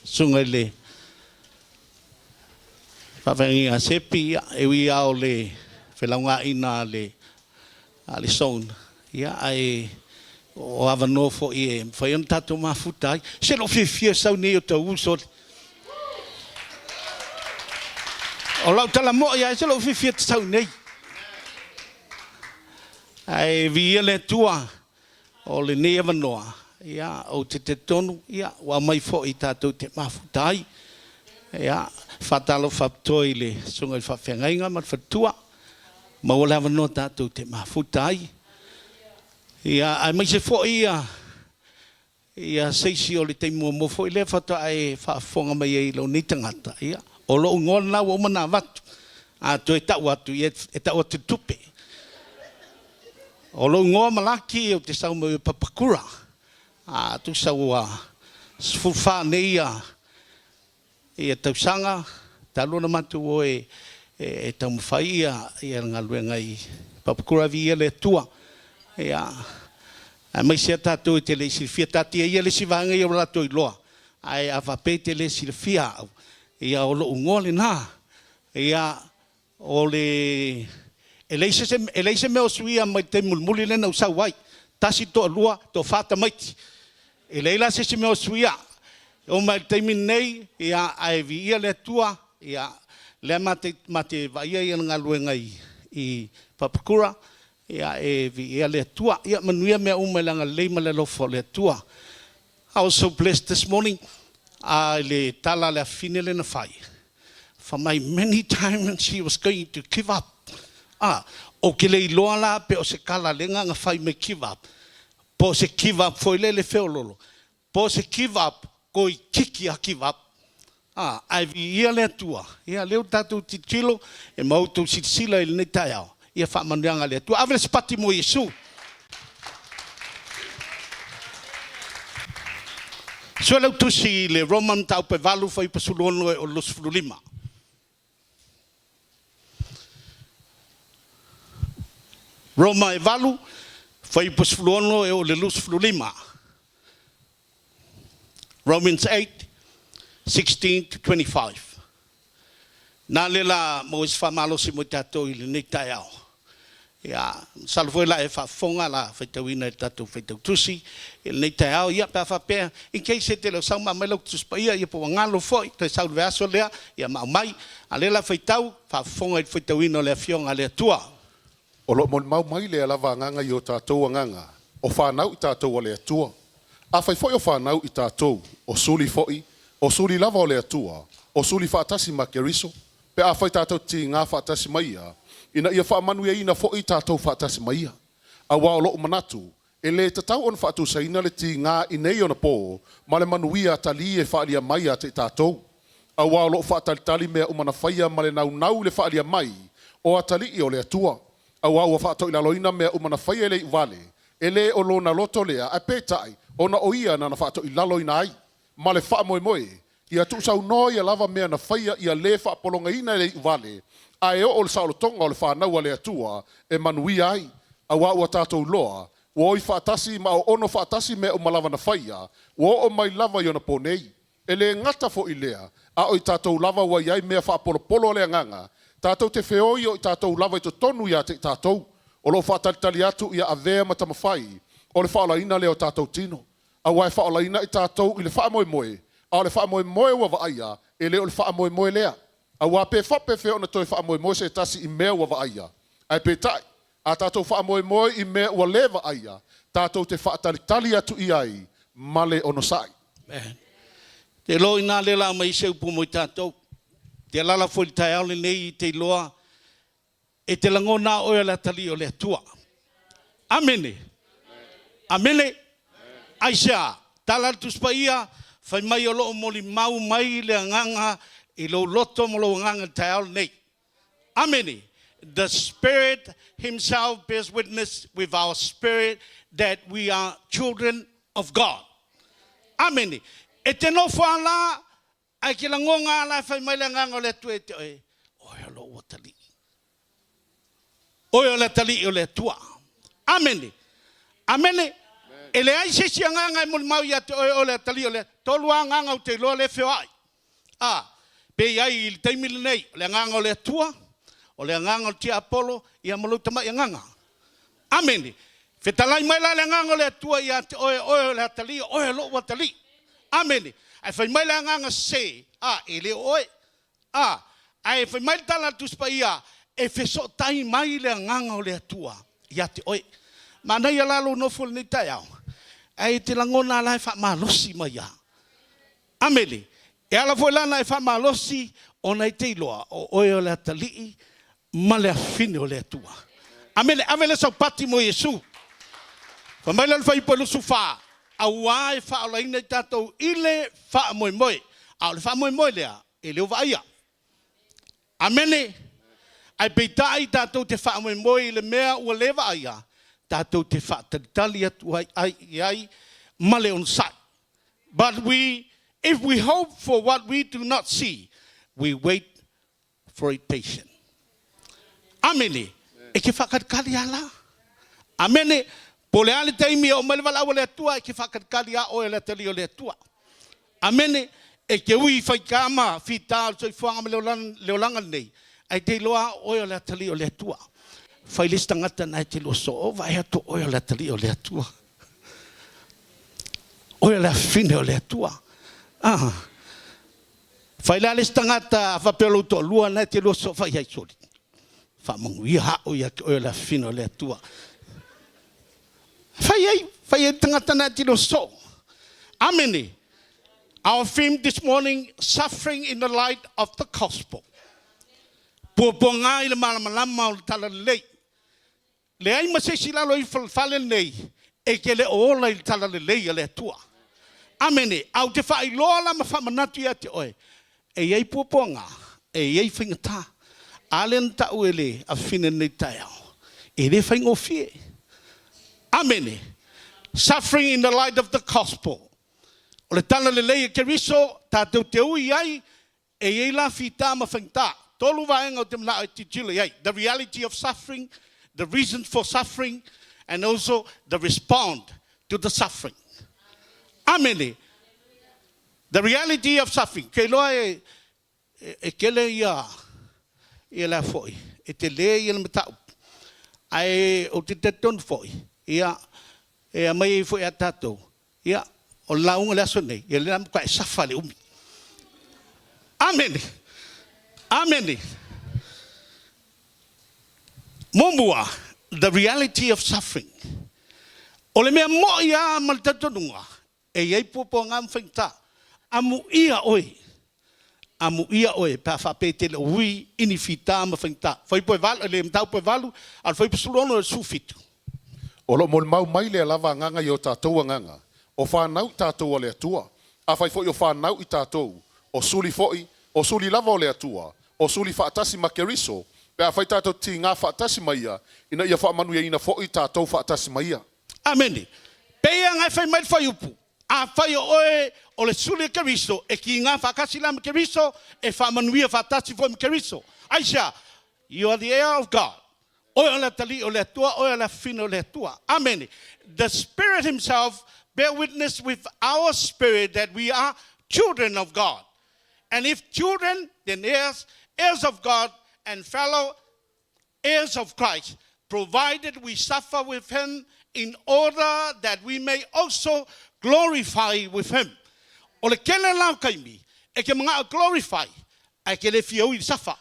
susuga i le faafeagaiga a Sepi, ia, e ui lava o le felaugaina a le a le zone, ia, ae o avanoa foi e mafai ona tatou mafuta ai. Se lou fiafia sau nei o tau uso. O lau tala mo'i a e ese lou fiafia e te sau iinei. Ae viia le Atua o lenei avanoa, ia, ou te talitonu, ia, ua aumai foi tatou te mafuta ai. Ia, faatalofa faapitoa i le Susuga i le Faafeagaiga ma le Faletua, maua le avanoa tatou te mafuta ai. Ia, aemaise foi ia Ia se isi o le taimi muamua foi lea faatoa e faafofoga mai ai i lou nei tagata, ia, o lou igoa lena ua uma ona avatu. A toe tau atu, ia e tau atu i le tupe. O lou igoa Malaki ou te sau mai Papakura. A tusa ua 14 nei ia ia tausaga talu ona matou o e e taumafai ia ia le galuega i Papakura viia le Atua. Ia aemaise a tatou e te le i silafia taatia ia le isi vaega ia ua latou iloa ae a faapea e te le silafia au ia o lou igoa lena. Ia o le e leai se e leai se mea o suia mai le taimi mulimuli lea na ou sau ai. Tasi, toalua, toafa tamaiti. E leai la se isi mea o suia. E oo mai lava i le taimi lenei, ia, ae viia le Atua, ia, lea ma te, ma te vaaia ia le galuega i, i Papakura, ia, e viia le Atua. Ia manuia mea uma i le agalelei ma le alofa o le Atua. I was so blessed this morning i le tala a le afafine lea na fai. Fai mai, many times she was going to give up. Ah, ou te le iloa la pe o se tala lea na fai mai give up, po o se give up foi lele feololo, po o se give up toeitiiti lava give up. Ah, ae viia le Atua, ia lea ua tatou tilotilo e ma outou silasila i lenei taeao, ia faamanuiaga a le Atua. Ave le sipati mo Iesu. Sue lau tusi i le Roma mataupu e 8 fuaiupu 16 e o le 25. Roma e 8 fuaiupu 16 e oo i le 25. Romans 8, 16 to 25. Na le la maua se faamalosi mo i tatou i lenei taeao. Ia, masalo foi la e faafofoga la faitauina i le tatou faitautusi i lenei taeao. Ia, pe a faapea, in case e te le o sau ma aumai lau Tusi Paia, ia po ua galo foi, toe sau i le vaiaso lea, ia ma aumai. A o lea la faitau, faafofoga i le faitauina o le Afioga a le Atua. O lo o molimau mai lea lava agaga i o tatou agaga, o fanau i tatou a le Atua. Afai foi o fanau i tatou, o suli foi, o suli lava o le Atua, o suli faatasi ma Keriso, pe afai tatou te tiga faatasi ma Ia, ina ia faamanuiaina foi tatou faatasi ma Ia. Auā o lo'u manatu, e lē tatau ona faatusaina le tiga i nei ona pō ma le manuia atalī e faaalia mai ia te i tatou. Auā o lo'o faatalitali mea uma na faia ma le naunau i le faaalia mai o atalii o le Atua. Auā ua faatoilaloina mea uma na faia e le iuvale, e lē o lona loto lea, ae peitai, ona o ia nana faatoilaloina ai. Ma le faamoemoe, ia tuusaunoa ia lava mea na faia ia lē faapologaina e le iuvale, ae oo le saolotoga o le fanau a le Atua e manuia ai. Auā ua tatou iloa, ua oi faatasi ma oono faatasi mea uma lava na faia, ua oo mai lava i onapō nei. E lē gata foi i lea, a o i tatou lava ua i ai mea faapolopolo a le Agaga, tatou te feoi o i tatou lava i totonu ia te i tatou, o lo o faatalitali atu ia avea ma tamafai o le faaolaina lea o tatou tino. Auā e faaolaina i tatou i le faamoemoe, a o le faamoemoe ua vaaia, e le o le faamoemoe lea. Auā pe faapefea ona toe faamoemoe se tasi i mea ua vaaia? Ae peitai, a tatou faamoemoe i mea ua lē vaaia, tatou te faatalitali atu i ai ma le onosai. Amen. Te iloa ina lea la aumai se upu mo i tatou. Te alala foi i le taeao lenei te iloa e te lagona oe o le atalii o le Atua. Amene. Amene. Aisea? Tala le Tusi Paia, fai mai o lo o molimau mai le agaga i lou loto ma lou agaga i le taeao lenei. Amene. The Spirit Himself bears witness with our spirit that we are children of God. Amene. E te nofo a la, ae ke lagoga a la e fai mai le agaga o le Atua e te oe, oe o lou atalii. Oe o le atalii o le Atua. Amene. Amene. E leai se isi agaga e molimau ia te oe o le atalii o le tolu lava agaga ou te iloa lea e feoai. A, pe i ai i le taimi lenei, o le agaga o le Atua, o le agaga o le tiapolo, ia ma lou tamai agaga. Amene. Fetalai mai la le agaga o le Atua ia te oe, oe o le atalii, oe o lou atalii. Amene. Ae fai mai le agaga sese, a, e le o oe. A, Ae fai mai le tala a le Tusi Paia, E fesootai mai le Agaga o le Atua ia te oe. Manaia la lou nofo i lenei taeao, ae e te lagona la e faamalosi mai lava. Amene. E ala foi la ona e faamalosi ona e te iloa o oe o le atalii ma le afine o le Atua. Amene. Ave lea sau pati mo Iesu. Fai mai lea o le Fuaiupu 24, Auā e faaolaina i tatou i le faamoemoe. A o le faamoemoe lea, e le o vaaia. Amene. Ae peitai tatou te faamoemoe i le mea ua le vaaia, tatou te faatalitali atu ai i ai ma le onosai. But we, if we hope for what we do not see, we wait for it patient. Amene. E ke faatalitali a la. Amene. Po o le a le taimi e oo mai le valaau a le Atua, e ke faatalitali a oe o le atalii o le Atua. Amene. E te ui i faigā ma fita o le soifuaga ma le olaga lenei, ae te iloa a oe o le atalii o le Atua. Fai le isi tagata na e te lua soo, vaai atu o oe o le atalii o le Atua. Oe o le afine o le Atua. Ah. Fai la le isi tagata a faapea o lou toalua na e te lua soo fai ai soli. Faamanuia au ia te oe o le afine o le Atua. Fai ai, fai ai le tagata na e te lua soo. Amene. Our theme this morning, suffering in the light of the gospel. Puapuaga i le malamalama o le talalelei. Leai ma se isi i lalo ifo o le fale lenei e te le o ola i le talalelei a le Atua. Amene. A ou te faailoa la ma faamanatu ia te oe, e i ai puapuaga, e i ai faigata. A lea na tau e le afafine i lenei taeao, e le faigofie. Amene. Suffering in the light of the gospel. O le talalelei a Keriso tatou te ui ai E i ai la fita ma faigata. Tolu vaega ou te manao e tilotilo i ai, the reality of suffering, the reasons for suffering and also the respond to the suffering. Amene! The reality of suffering. Ke iloa e, e, e kele ia, ia le a foi, e tele ia le mataupu. Ae ou te talitonu foi, ia, e aumai ai foi ia tatou, Ia, o le lauga i le aso lenei, ia lea matua e safa le umi. Amene. Amene. Muamua, the reality of suffering. O le mea moi lava ma le talitonuga, e i ai puapuaga ma faigata. Amuia oe, amuia oe pe a faapea e te le o ui i ni fita ma faigata. Fuaiupu e valu, le mataupu e valu, a o le fuaiupu 16 i le 17. O lo o molimau mai lea lava agaga i o tatou agaga, o fanau i tatou a le Atua. Afai foi o fanau i tatou, o suli foi, o suli lava o le Atua, o suli faatasi ma Keriso, pe afai tatou te tigā faatasi ma Ia, ina ia faamanuiaina foi tatou faatasi ma Ia. Amene. Pei aga e fai mai le fuaiupu, Afai o oe o le suli a Keriso, e kīgā faatasi la ma Keriso, e faamanuia faatasi foi ma Keriso. Aisea? You are the heir of God. Oe o le atalii o le Atua, oe o le afafine o le Atua. Amene. The Spirit Himself bear witness with our spirit that we are children of God. And if children, then heirs, heirs of God, and fellow heirs of Christ, provided we suffer with Him in order that we may also glorify with Him. O le kele la o taimi, e ke manaʻo glorify, ae ke le fia ui i le safa.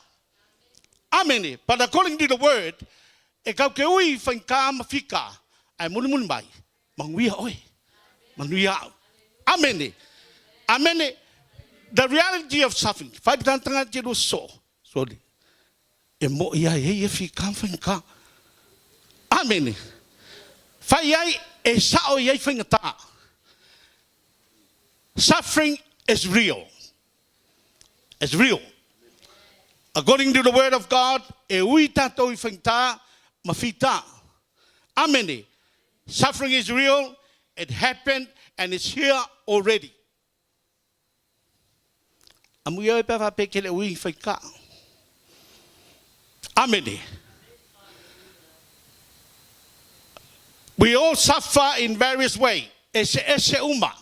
Amene. But according to the word, e kau ke ui faigata ma fika, ae mulimuli mai, manuia oe, manuia au. Amene. Amene. The reality of suffering. Fai tanga te lua so. Sorry. E moʻi ai e ia fika ma faigata. Amene. Fai ai e sao i ai faigata. Suffering is real. It's real. According to the word of God, e ui tātou i faigata ma fita. Amene. Suffering is real, it happened and it's here already. Amuia oe pe a faapea ke le ui i faigata. Amene. We all suffer in various way. Eseese uma.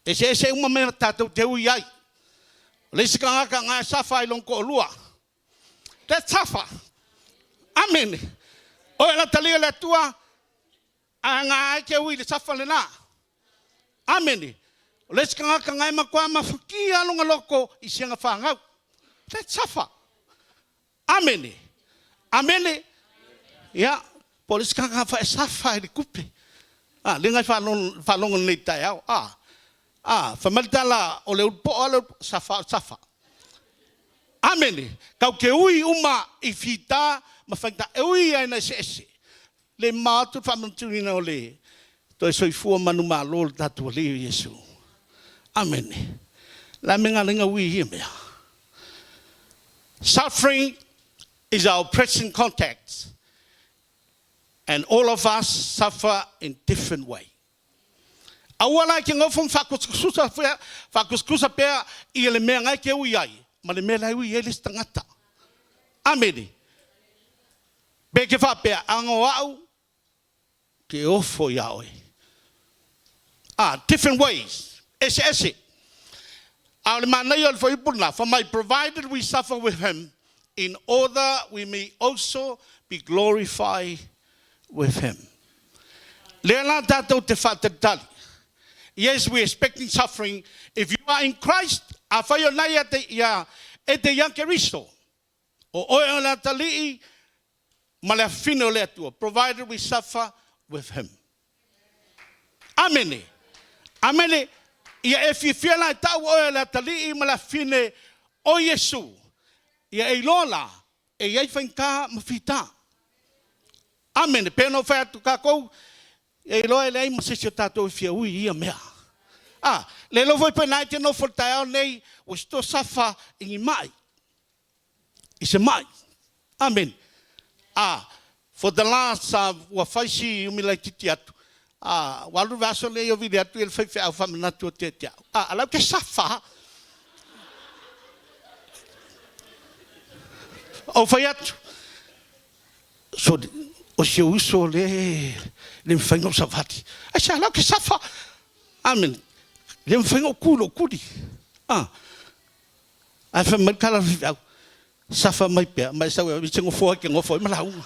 Eseese uma mea tatou te ui ai. O le isi tagata na e safa ai lona toalua. That's safa. Amene. Oe la talia le Atua, a nga ai ke ui le safa lena. Amene. O le isi tagata na e matua mafatia lona loto i siana fanau. That's suffer. Amene. Amene. Ia, po o le isi tagata e suffer i le tupe. A, le ngai faalogo nei taeao. A, a, fai mai le tala, o le ulu po'o a le ulu, suffer o suffer. Amene. Kau ke ui uma i fita ma faigata, e ui lava ina eseese. Le mamao atu le faamanatuina o le toe soifua manumalo o le tatou Alii o Iesu. Amene. O le a le mea na ala ai ona ui i ia mea? Suffering is our present context and all of us suffer in different way. Aua la e te nofo ma faakusakusa faakusakusa pea i le mea na e te ui ai ma le mea la e ui ai le isi tagata. Amene. Pe te faapea, ana o au, ke ofo iā oe. Ah, different ways. Eseese. A o le manaia o le fuaiupu lena, fai mai, provided we suffer with him, in order we may also be glorified with him. Lea la tatou te faatalitali. Yes, we expecting suffering. If you are in Christ, afai o na ia te ia e te ia Keriso, o oe o le atalii ma le afafine o le Atua, provided we suffer with him. Amene. Amene. Ia e fiafia la e tau oe o le atalii ma le afafine o Iesu. Ia e iloa la, e i ai faigata ma fita. Amene. Pei ona ou fai atu kakou, e iloa e leai ma se isi o tatou e fia ui i ia mea. A, le iloa foi pe na e te nofo i le taeao nei, ua se toa suffer i ni mai. I se mai. Amene. A, for the last, ua fai si umi laitiiti atu, a, ua alu le vaiaso lenei o vili atu ia le faifeau faamanatu atu ia te au. A, a lau ke suffer. Ou fai atu, Soli, o si ou uso lea e le mafai ona ou savali. Aisea la ou te suffer? Amen. Le mafai ona ou ku i lou kuli. Ah. Ae fai mai le tala a le faifeau, suffer mai pea, ma e sau e te nofoa e te nofo ai ma lauga.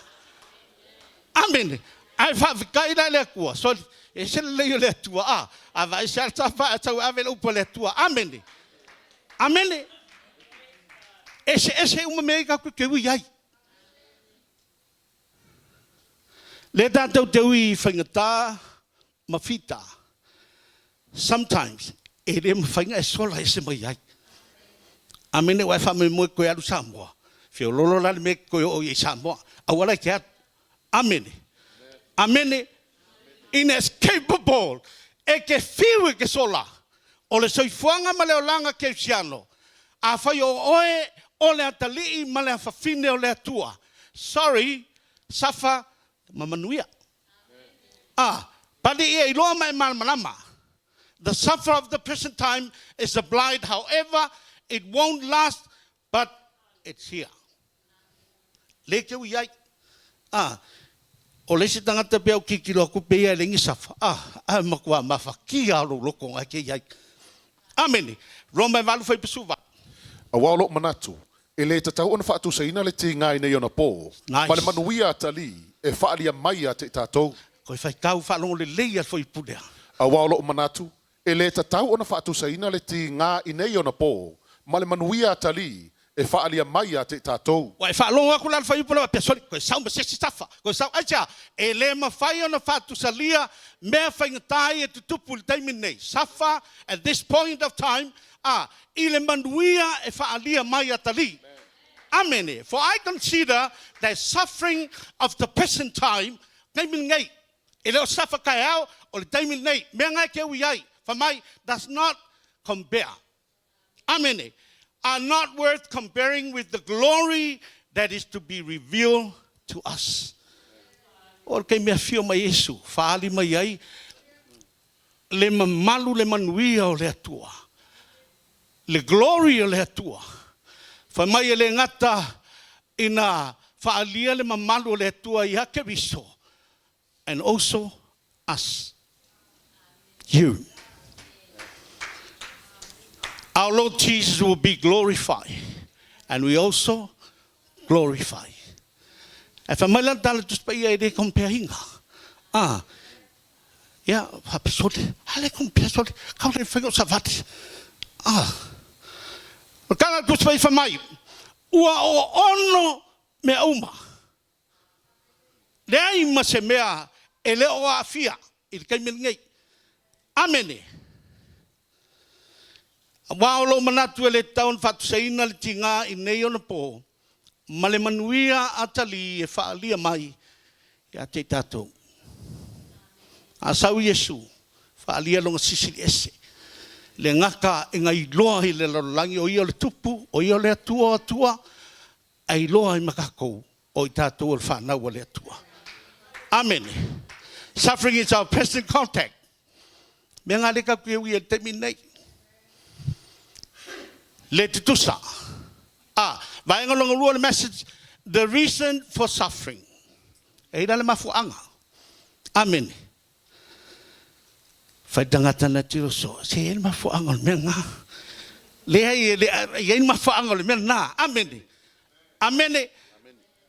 Amene. Ae faafetai la i le Atua. Soli, e ese le lelei o le Atua. Ah, a vaai se ala suffer ae sau e ave le upu a le Atua. Amene. Amene. Eseese uma mea ia tatou te ui ai. Lea tatou te ui i faigata ma fita. Sometimes, e le mafai ona e sola ese mai ai. Amene aua e faamoemoe e toe alu Samoa. Feololo la le mea e te toe oo i ai Samoa. Aua la e te alu. Amene. Amene. Inescapable. E te fiu e te sola. O le soifuaga ma le olaga kerisiano. Afai o oe o le atalii ma le afafine o le Atua, sorry, suffer ma manuia. A, pali ia iloa ma e malamalama. The suffer of the present time is applied however it won't last but it's here. Le te ui ai. A, o le isi tagata pea o tilotilo atu pe ia e leai ni suffer. A, ae matua mafatia o lou loto na e te i ai. Amene. Roma e 8 fuaiupu 18. Aua o lou manatu, e lē tatau ona faatusaina le tiga i nei ona pō, ma le manuia atalii e faaalia mai ia te i tatou. Koe faitau faalogo lelei a le fuaiupu lea. Aua o lou manatu, e lē tatau ona faatusaina le tiga i nei ona pō, ma le manuia atalii e faaalia mai ia te i tatou. Ua e faalogo atu la i le fuaiupu lea faapea, soli, koe sau ma se isi suffer, koe sau, aisea? E le mafai ona faatusalia mea faigata ia e tutupu i le taimi lenei, suffer at this point of time, a, i le manuia e faaalia mai atalii. Amene. For I consider that suffering of the present time, taimi lenei, e le o suffer taeao, o le taimi lenei, mea na e te ui ai, fai mai, does not compare. Amene. Are not worth comparing with the glory that is to be revealed to us. O le taimi e afio mai Iesu, faaali mai ai le mamalu le manuia o le Atua. Le glory o le Atua. Fai mai e le gata ina faalia le mamalu o le Atua ia Keriso, and also us. You. Our Lord Jesus will be glorified, and we also glorify. Ae fai mai la le tala Tusi Paia e le compare ina. Ah, ia, faapea sole, a le compare sole, kau le mafai ona ou savali. Ah, o le tala a le Tusi Paia fai mai, Ua oono mea uma. Leai ma se mea e le o aafia i le taimi lenei. Amene. Aua o lou manatu e le tatau ona faatusaina le tiga i nei ona po ma le manuia atalii e faaalia mai ia te i tatou. A sau Iesu, faaalia lona Silisili Ese, le gata e na iloa i le lalolagi o Ia o le Tupu, o Ia o le Atua o Atua, ae iloa ai ma tatou o i tatou o le fanau a le Atua. Amene. Suffering is our present contact. Mea ngā le tatou te ui e le taimi nei. Le tutusa. A, vaega lona lua o le message, the reason for suffering. E i la le mafuaaga. Amene. Fai tagata na tiro so, se e le mafuaaga o le mea lena. Leai, e le i ai le mafuaaga o le mea lena. Amene. Amene.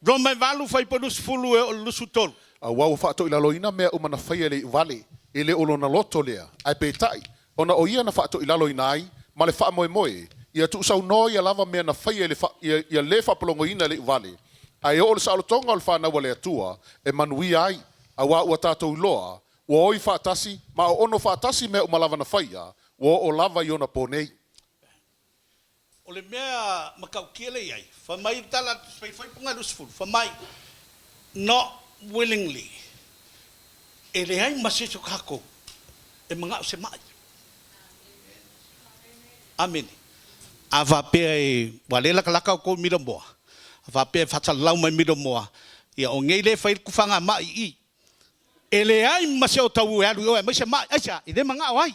Roma e 8, fuaiupu 20 e oo i le 23. Aua ua faatoilaloina mea uma na faia e le iuvale, e le o lona loto lea, ae peitai, ona o ia na faatoilaloina ai, ma le faamoemoe, ia tuusaunoa ia lava mea na faia i le ia, ia le faapologoina e le iuvale, ae oo le saolotoga o le fanau a le Atua e manuia ai, auā ua tatou iloa, ua oi faatasi ma oono faatasi mea uma lava na faia, ua oo lava i ona po nei. O le mea matautia lea e i ai, fai mai le tala a le Tusi Paia 20, fai mai, Not willingly, e leai ma se isi o tatou e manao se mai. Amene. A faapea e, ua le latalata outou i Milamoa, a faapea e faasalalau mai Milamoa, ia o nei lea e fai ai le tufaga mai i i. E leai ma se otaū e alu i o e aumai se mai. Aisea? E le manao ai.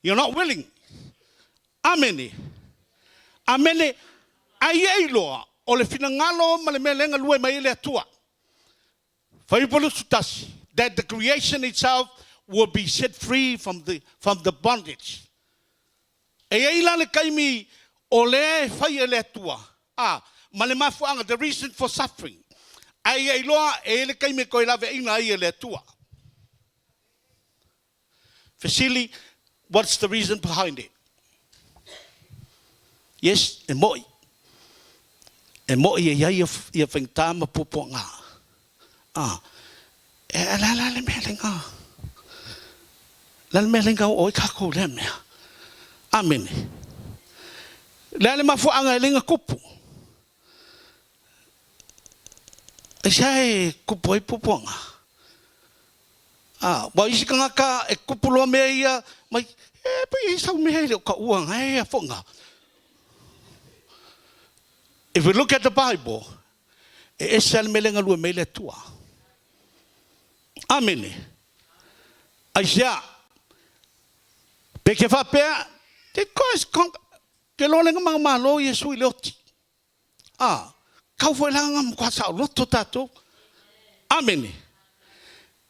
You're not willing. Amene. Amene. Ai e iloa, o le finagalo ma le mea lea e galue mai ai le Atua. Fuaiupu 21, that the creation itself will be set free from the, from the bondage. E i ai la le taimi o lea e fai e le Atua, a, ma le mafuaaga, the reason for suffering. Ae ia iloa e i ai le taimi e toe laveaiina ai e le Atua. Fesili, What's the reason behind it? Yes, e mo'i. E mo'i e i ai ia faigata ma puapuaga. Ah, e la la le mea lenga. La le mea lenga o ai kākou lea mea. Amene. Le a le mafuaaga e lenga kupu. E sea e kupu ai puapuaga. Ā, ua isi tagata e kupu loa mea ia mai, e pei e sau mea e le o ka ua nga e a foʻi nga. If we look at the Bible, e ese a le mea lea e galue mai ai le Atua. Amene. Aisea, pe ke faapea, did Christ conquer? Ke loa le nga malo Iesu i le oti. Ā, kau foi la nga matua saoloto tatou. Amene.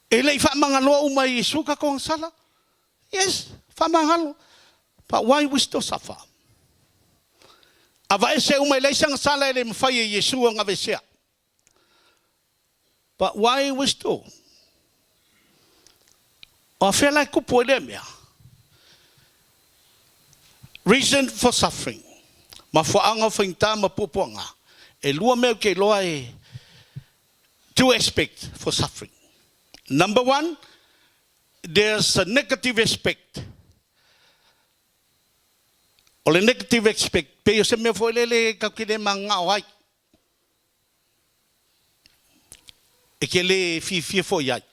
E le i faamagaloa uma e Iesu tatou agasala? Yes, faamagalo. But why we still suffer? Avaese uma e leai se agasala e le mafai e Iesu ona aveesea. But why we still? O afea la e kupu ai lea mea? Reason for suffering. Mafuaaga o faigata ma puapuaga. E lua mea ou te iloa e two aspect for suffering. Number one, there's a negative aspect. O le negative aspect, pei o se mea foi lele tatou te le mananao ai. E te le fiafia foi ai.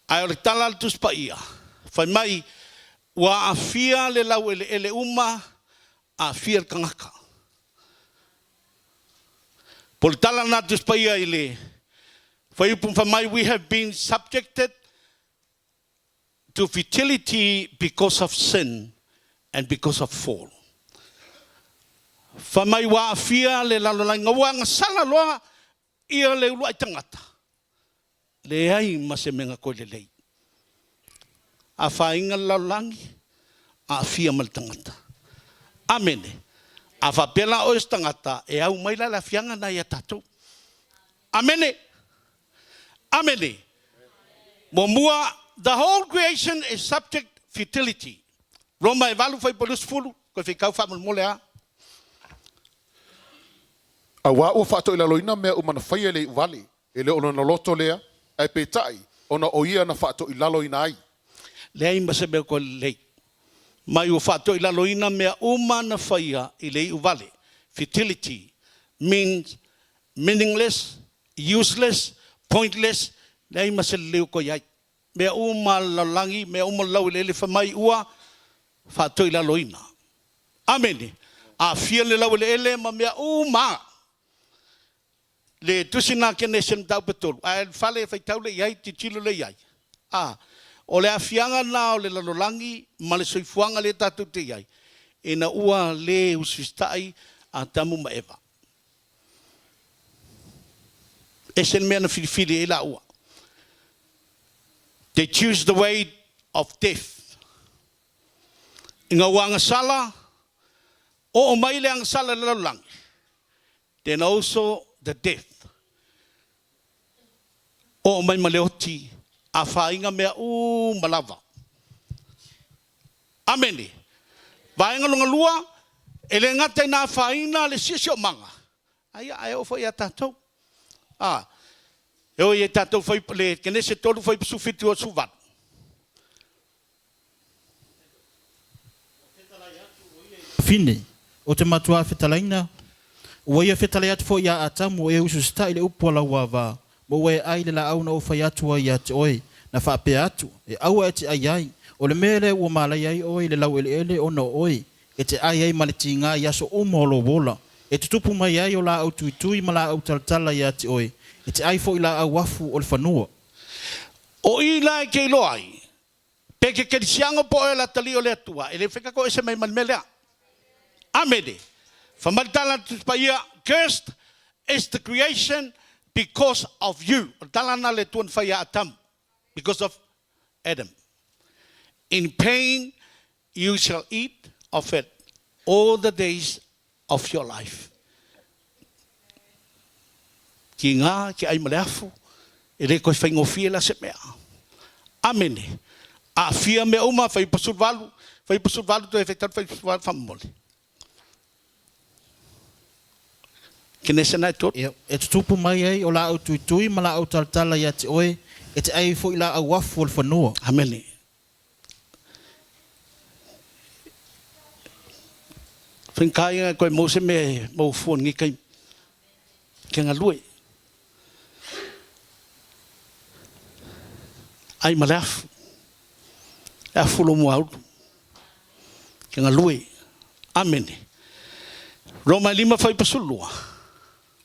Ae o le tala a le Tusi Paia, fai mai, Ua aafia le laueleele uma, aafia le tagata. Po o le tala lena a le Tusi Paia i le fuaiupu fai mai, We have been subjected to futility because of sin and because of fall. Fai mai ua aafia le lalolagi ua agasala loa ia le uluai tagata, leai ma se mea na toe lelei. Afaina le lalolagi, aafia ma le tagata. Amene. A faapea la oe o se tagata, e au mai la le aafiaga lena ia tatou. Amene. Amene. Muamua, the whole creation is subject futility. Roma e 8 fuaiupu 20, toe faitau faamolemole a. Auā ua faatoilaloina mea uma na faia i le iuvale, e le o lona loto lea, ae peitai, ona o ia na faatoilaloina ai. Leai ma se mea koe lelei. Mai ua faatoilaloina mea uma na faia i le iuvale. Futility means meaningless, useless, pointless, leai ma se lelei o koe i ai. Mea uma a le lalolagi, mea uma o le laueleele fai mai ua faatoilaloina. Amene. Aafia le laueleele ma mea uma. Le tusi na Kenese mataupu e tolu, ae le fale e faitau le i ai, tilotilo le i ai. A, o le aafiaga na o le lalolagi ma le soifuaga lea tatou te i ai, ina ua le usiusitai Atamu ma Eva. Ese le mea na filifili ai laua. They choose the way of death. Ina ua agasala, oo mai le agasala i le lalolagi, then also the death. Oo mai ma le oti, afaina mea uma lava. Amene. Vaega lona lua, e le gata ina afaina le siosiomaga, ae ae oo foi ia tatou. A, e o i e tatou fai, le Kenese 3 fuaiupu 17 28. Fine, ou te matuā fetalaina, ua ia fetalai atu foi iā Atamu, e ususitaʻi i le upu a lau avā, ma ua e ʻai i le laau na ou fai atu ai ia te oe, na faapea atu, E aua e te ʻai ai, o le mea lea ua malaia ai oe i le laueleele ona o oe, e te ʻai ai ma le tigā i aso uma o lou ola, e tutupu mai ai o laau tuitui ma laau talatala ia te oe, e te ʻai foi i laau afu o le fanua. O i la e te iloa ai, pe te kerisiano po oe le atalii o le Atua, e le mafai tatou ese mai ma le mea lea. Amene. Fai mai le tala a le Tusi Paia, Cursed is the creation because of you. O le tala lena a le Atua na fai ia Atamu, because of Adam. In pain you shall eat of it all the days of your life. Ki ngā, ki ai ma le afu, e le koe faigofie la se mea. Amene. Aafia mea uma, fai 18, fai 18 toe fai talu fai 18 faamolemole. Kenese na e tolu. Ia, e tutupu mai ai o laau tuitui ma laau talatala ia te oe, e te ai foi laau afu o le fanua. Amene. Whenkainga e koe mou se mea e mau fua ni kai ke ngalue. Ai ma le afu. Le afu lo mua ulu. Ke ngalue. Amene. Roma e lima fai pasulua.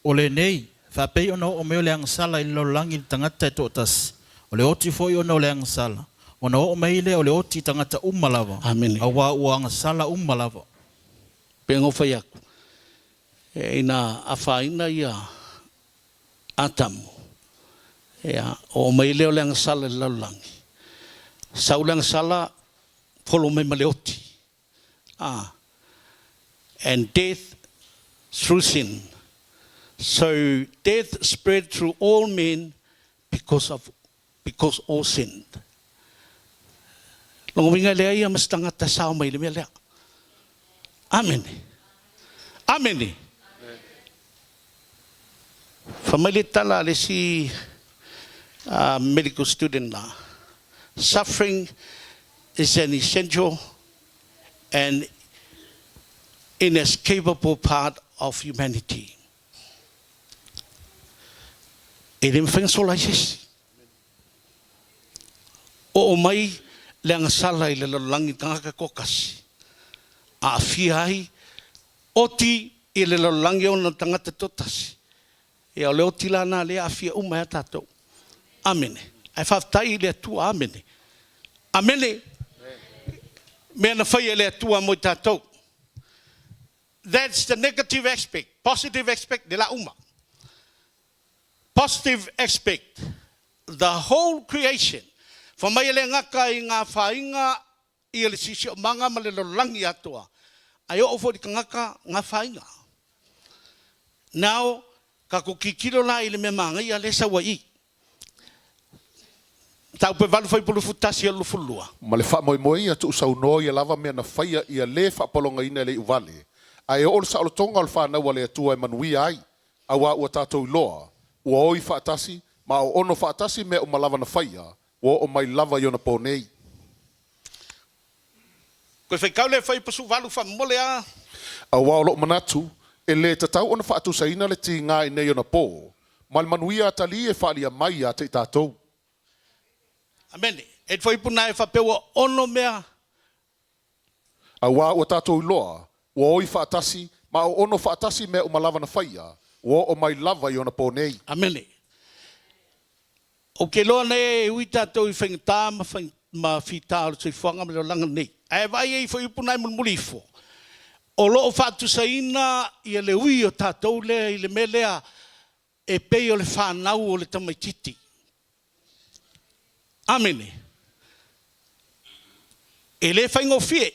O lenei, faapei ona oo mai o le agasala i le lalolagi i le tagata e toatasi, o le oti foi ona o le agasala, ona oo mai lea o le oti i tagata uma lava, Amene. auā ua agasala uma lava. Pei ona ou fai atu, ina afaina ia Atamu, ia, oo mai lea o le agasala i le lalolagi. Sau le agasala, folo mai ma le oti. Ah, and death through sin. So death spread through all men because of because all sinned. Lona uiga e leai ia ma se tagata e sao mai i le mea lea. Amene. Amene. Fai mai le tala a le isi medical student la, suffering is an essential and inescapable part of humanity. E le mafai ona sola ai se isi. Oo mai le agasala i le lalolagi tagata toatasi, aafia ai, oti i le lalolagi ona tagata toatasi. Ia, o le oti la lena lea e aafia uma ai a tatou. Amene. Ae faafetai i le Atua. Amene. Amene. Mea na faia e le Atua mo i tatou. That's the negative aspect. Positive aspect, le la uma. Positive aspect, the whole creation. Fa mai e le gata i ngā whāinga i le siosiomaga ma le lalolagi atoa, ae oo foi i le tagata ngā whāinga. Now, tatou tilotilo la i le mea manaia lea e sau ai i. Mataupu e 8 fuaiupu 21 i le 22. Ma le faamoemoe ia tuusaunoa ia lava mea na faia ia lē faapologaina e le iuvale, ae oo le saolotoga o le fanau a le Atua e manuia ai. Auā ua tātou iloa, ua oi faatasi, ma oono faatasi mea uma lava na faia, ua oo mai lava i onapō nei. Koe faitau le fuaiupu 18 faamomole a. Auā o loʻu manatu, e lē tatau ona faatusaina le tigā i nei onapō, ma le manuia atalī e faaalia mai iā te i tātou. Amene. E le fuaiupu lena e faapea ua ono mea. Auā ua tātou iloa, ua oi faatasi, ma oono faatasi mea uma lava na faia, ua oo mai lava i onapō nei. Amene. Ou te iloa nei e ui tatou i faigata ma ma fita o le soifuaga ma le olaga nei, ae vaai ai foi upu na e mulimuli ifo, o lo o faatusaina ia le ui o tatou lea i le mea lea e pei o le fanau o le tamaititi. Amene. E le faigofie.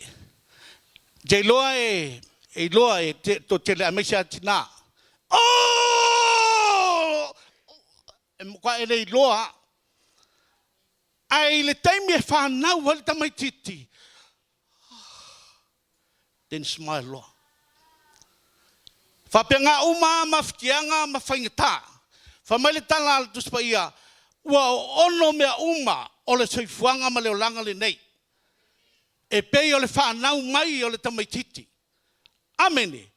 Te iloa e iloa e to tele aemaise a tina. Oh! E matua e le iloa. Ae i le taimi e fanau ai le tamaititi, then smile loa. Faapena uma a mafatiaga ma faigata. Fai mai le tala a le Tusi Paia, ua oono mea uma o le soifuaga ma le olaga lenei, e pei o le fanau mai o le tamaititi. Amene.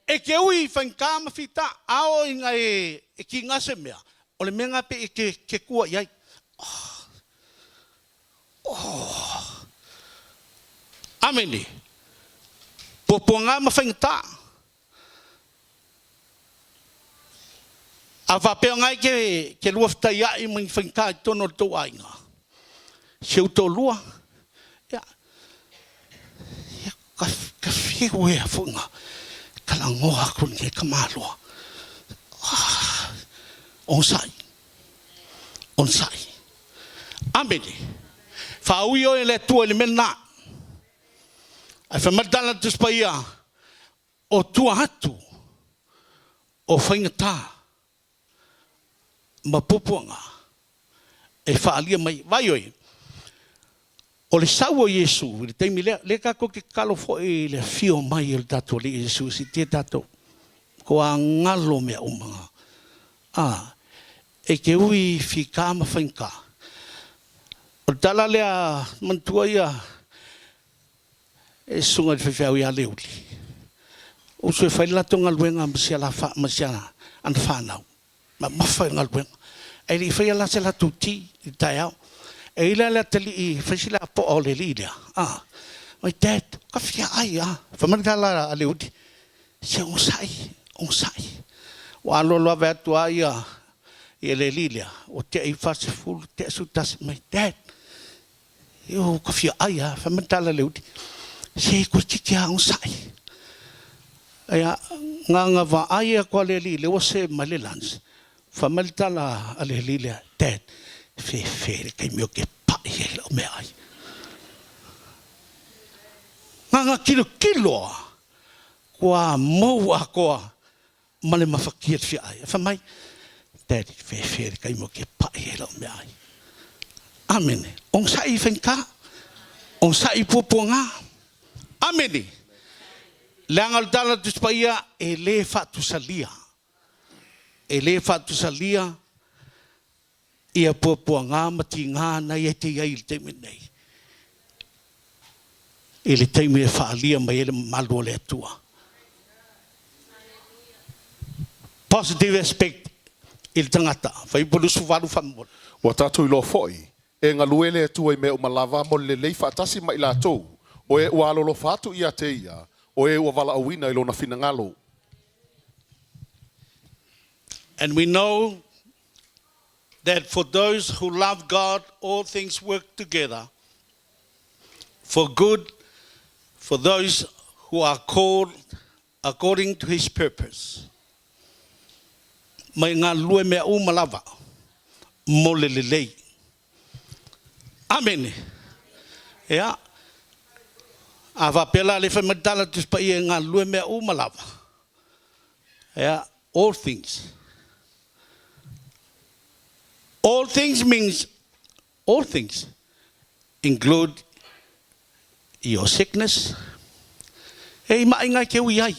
E te ui i faigata ma fita, a oo ina e kiga se mea, o le mea lena pei e te te tua i ai. Oh. Oh. Amene. Puapuaga ma faigata. A faapea ngai ke ke lua fetaiaʻi ma ni faigata i totonu o le tou aiga, si ou toalua, ia, ia ka, ka fiu ea foi nga talanoa atu lenei tamaloa. Ah, onosai, onosai. Amene. Faaui oe e le Atua i le mea lena. Ae fai mai le tala a le Tusi Paia, O tua atu o faigata ma puapuaga e faaalia mai. Vaai oe, o le sau o Iesu i le taimi lea, lea tatou te tatalo foi i le afio mai o le tatou Alii Iesu, siitia tatou, kua galo mea uma. A, e te ui i fita ma faigata. O le tala lea, manatua ia, E susuga i le faifeau ia Leuli, uso e fai le latou galuega ma si ala ma si ana fanau, mamafa i galuega. Ae le i faia la se latou ti i le taeao. E i la le atalii fai si lapoa o le alii lea, a, my dad, ka fia ai a. Fai mai le tala a Leuli, se onosai, onosai. Ua aloalo ave atu a ia ia le alii lea, ua tea i 40, tea 11, my dad, Io ka fia ai a, fai mai tala le uli, se toeitiiti a onosai. Ia, nganga vaai aku a le alii lea ua serve mai le lunch, fai mai le tala a le alii lea, Dad, fefe le taimi ou te pai ai i lau meaai. Nganga kilokilo a, kua mou atoa ma le mafatia le fia ai. Fai mai, Daddy, fefe le taimi ou te pai ai lau meaai. Amene. Onosai i faigata. Onosai i puapuaga. Amene. Leaga o le tala a le Tusi Paia, e le faatusalia. E le faatusalia ia puapuaga ma tiga na ia te i ai i le taimi lenei, i le taimi e faaalia mai ai le mamalu o le Atua. Positive aspect i le tagata. Fuaiupu 28 faamolemole. Ua tatou iloa foi, e galue le Atua i mea uma lava mo le lelei faatasi ma i latou, o e ua alolofa atu ia te ia, o e ua valaauina i lona finagalo. And we know that for those who love God, all things work together for good for those who are called according to his purpose. Mai galulue mea uma lava mo le lelei. Amene. Ia, a faapea la le fai mai le tala Tusi Paia e galulue mea uma lava. Ia, all things. All things means all things include your sickness. E i maʻi ngai ke ui ai.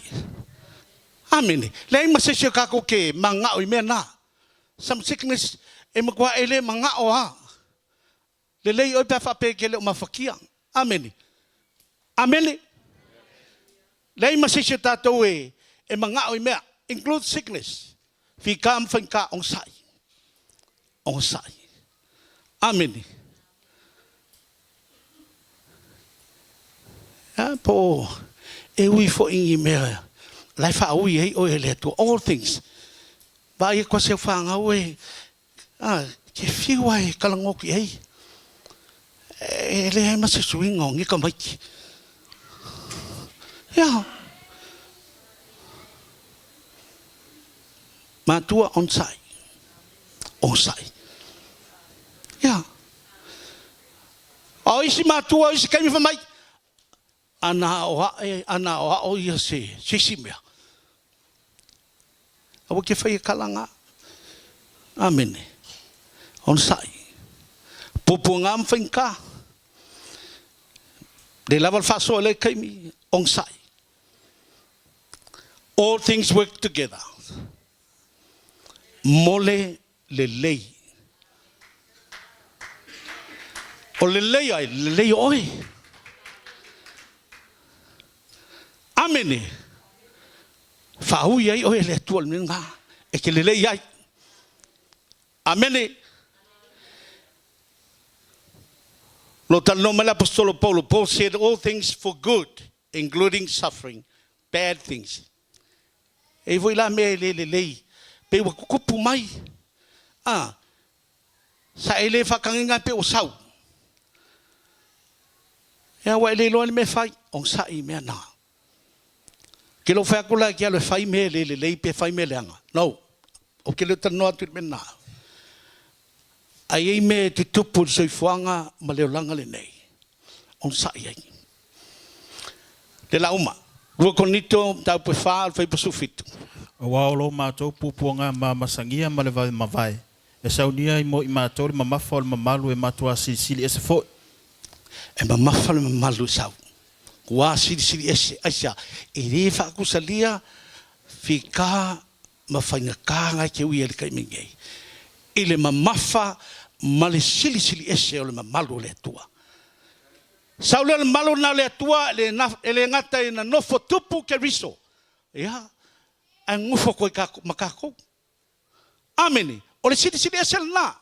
Amene. Leai ma se isi o kākou ke manao i mea na. Some sickness e matua e le manao a. Lelei oe pe a faapea e te le o mafatia. Amene. Amene. Leai ma se isi o tatou e e manao i mea, include sickness. Fika ma faigata, onosai. Onosai. Amene. A po e ui foi ni mea la e faaui ai oe e le Atua. All things. Vaai atu lava si au fanau e A, ke whiu ai e kalangoki ai. E leai ma se suiga o nei tamaiti. Ia. Matua onosai. Onosai. Ia. A o isi matua o isi taimi fai mai, ana aoae, ana aoao ia se isi mea. Aua ke whai e kalanga. Amene. Onosai. Puapuaga ma faigata. Le lava le faasoa i lea taimi, onosai. All things work together. Mo le lelei. O lelei ai, lelei oe. Amene. Faaui ai oe e le Atua le mea lena e te lelei ai. Amene. Lo talanoa mai le Aposetolo Paulo, Paul said all things for good, including suffering, bad things. E i foi la mea e le lelei, pe ua tutupu mai, a, sa e le faatagaina pe ua sau. Ea ua e le iloa le mea e fai, onosai i mea na. Ke lou fai atu la e te alu e fai mea e le lelei pe fai mea leaga. No. Ou te le o talanoa atu i le mea lena. Ae i ai mea e tutupu i le soifuaga ma le olaga lenei, onosai ai. Le la uma. 2 Korinito, mataupu e 4, o le fuaiupu 17. Aua o lo matou puapuaga ma masagia ma le vave mavae, e saunia ai mo i matou le mamafa o le mamalu e matuā silisili ese foi. E mamafa le mamalu e sau. Ua silisili ese, aisea? E le faakusalia fika ma faigata na e te ui ai i le taimi nei, i le mamafa ma le silisili ese o le mamalu o le Atua. Sau lea o le mamalu lena o le Atua e le gata ina nofo tupu Keriso, ia, ae nofo atu ai ma tatou. Amene. O le silisili ese lena.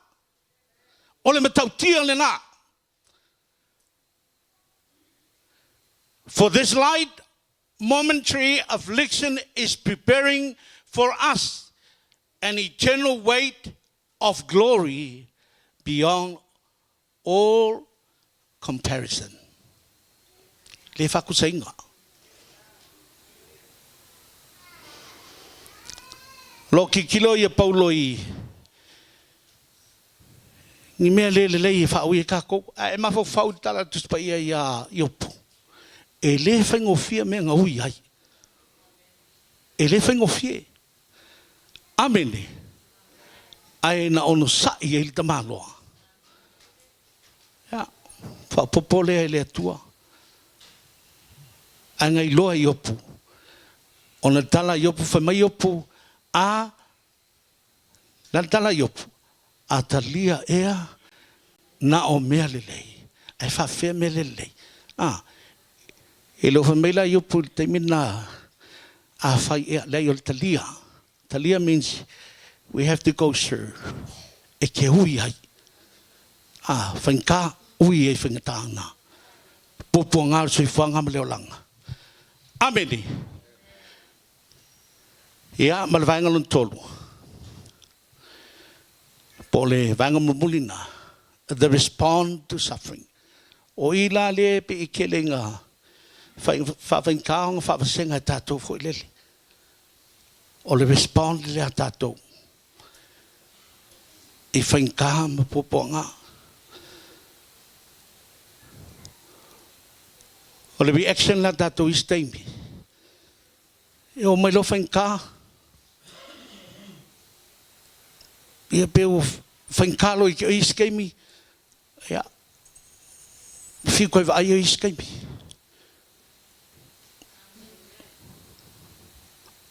O le matautia lena. For this light momentary affliction is preparing for us an eternal weight of glory beyond all comparison. Le faakusaina. O lo o tilotilo ia Paulo i ni mea le lelei e faaui ai tatou. Ae e mafaufau i le tala a le Tusi Paia ia Iopu, e le faigofie mea na ui ai. E le faigofie. Amene. Ae na onosai ai le tamaloa. Ia, faaopoopo lea i le Atua. Ae na iloa e Iopu, ona tala a Iopu, fai mai Iopu, a Le tala a Iopu, A talia ea na o mea lelei, ae faafefea mea le lelei? A, e le o fai mai la Iopu i le taimi lena, Afai ea, leai o le talia. Talia means we have to go through, e te ui ai. A, faigata, ui ai faigata na. Puapuaga o le soifuaga ma le olaga. Amene. Ia, ma le vaega lona tolu, po o le vaega mulimuli lena, the respond to suffering. O i la lea e pei e tele ina faafaigata ona faavasega e tatou foi lele. O le respond lea a tatou i faigata ma puapuaga. O le reaction la a tatou i isi taimi, E oo mai loa faigata, ia pe ua faigata loa i isi taimi, ia, fiu koe vaai i isi taimi.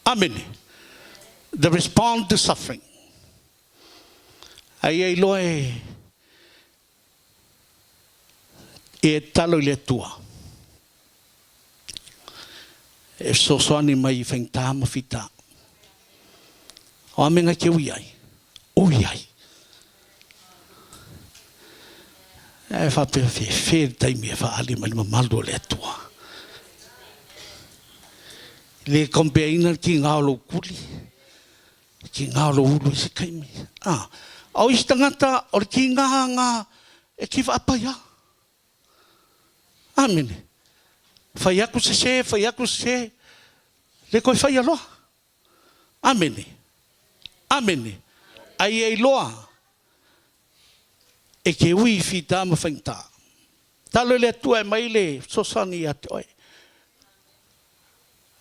Amene. The respond to suffering. Ai ai loa e e talo i le Atua. E fesoasoani mai i faigata ma fita. O a mea ke ui ai? Ui ai. E faapea fefe le taimi e faaali mai le mamalu o le Atua. Le kompeaina le kiga o lou kuli, le kiga o lou ulu i se taimi. Ah, o isi tagata o le kiga nga e ki faapai a. Amene. Fai aku sese, fai aku sese, le koe fai aloa. Amene. Amene. Ai e iloa e ke ui fita ma faigata. Talo i le Atua e mai le fesoasoani ia te oe.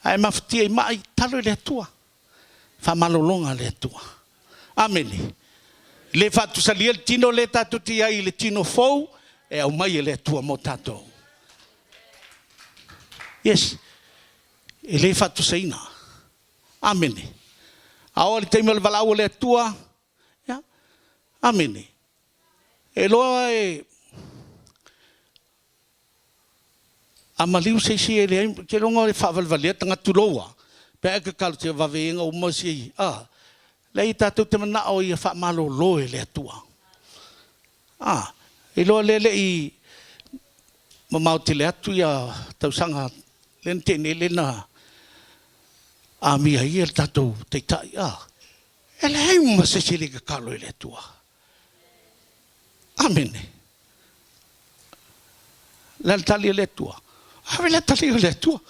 Ae mafatia i mai, talo i le Atua. Faamalologa a le Atua. Amene. Le faatusalia le tino le tatou te i ai i le tino fou e aumai e le Atua mo tatou. Yes. E le faatusaina. Amene. A o le taimi o le valaau o le Atua, ia, amene. E loa e a maliu se isi e leai, ke loga o le faavalevalea tagata tuloua, pe a e tatalo tia vave ia uma si, a, leai tatou te manao ia faamalolo e le Atua. A, iloa lea le i mamao tele atu ia tausaga lea na tea nei lea na amia ai le tatou taitai, a, e leai ma se isi e le tatalo i le Atua. Amene. Le a le tali a le Atua? Ave le tali a le Atua.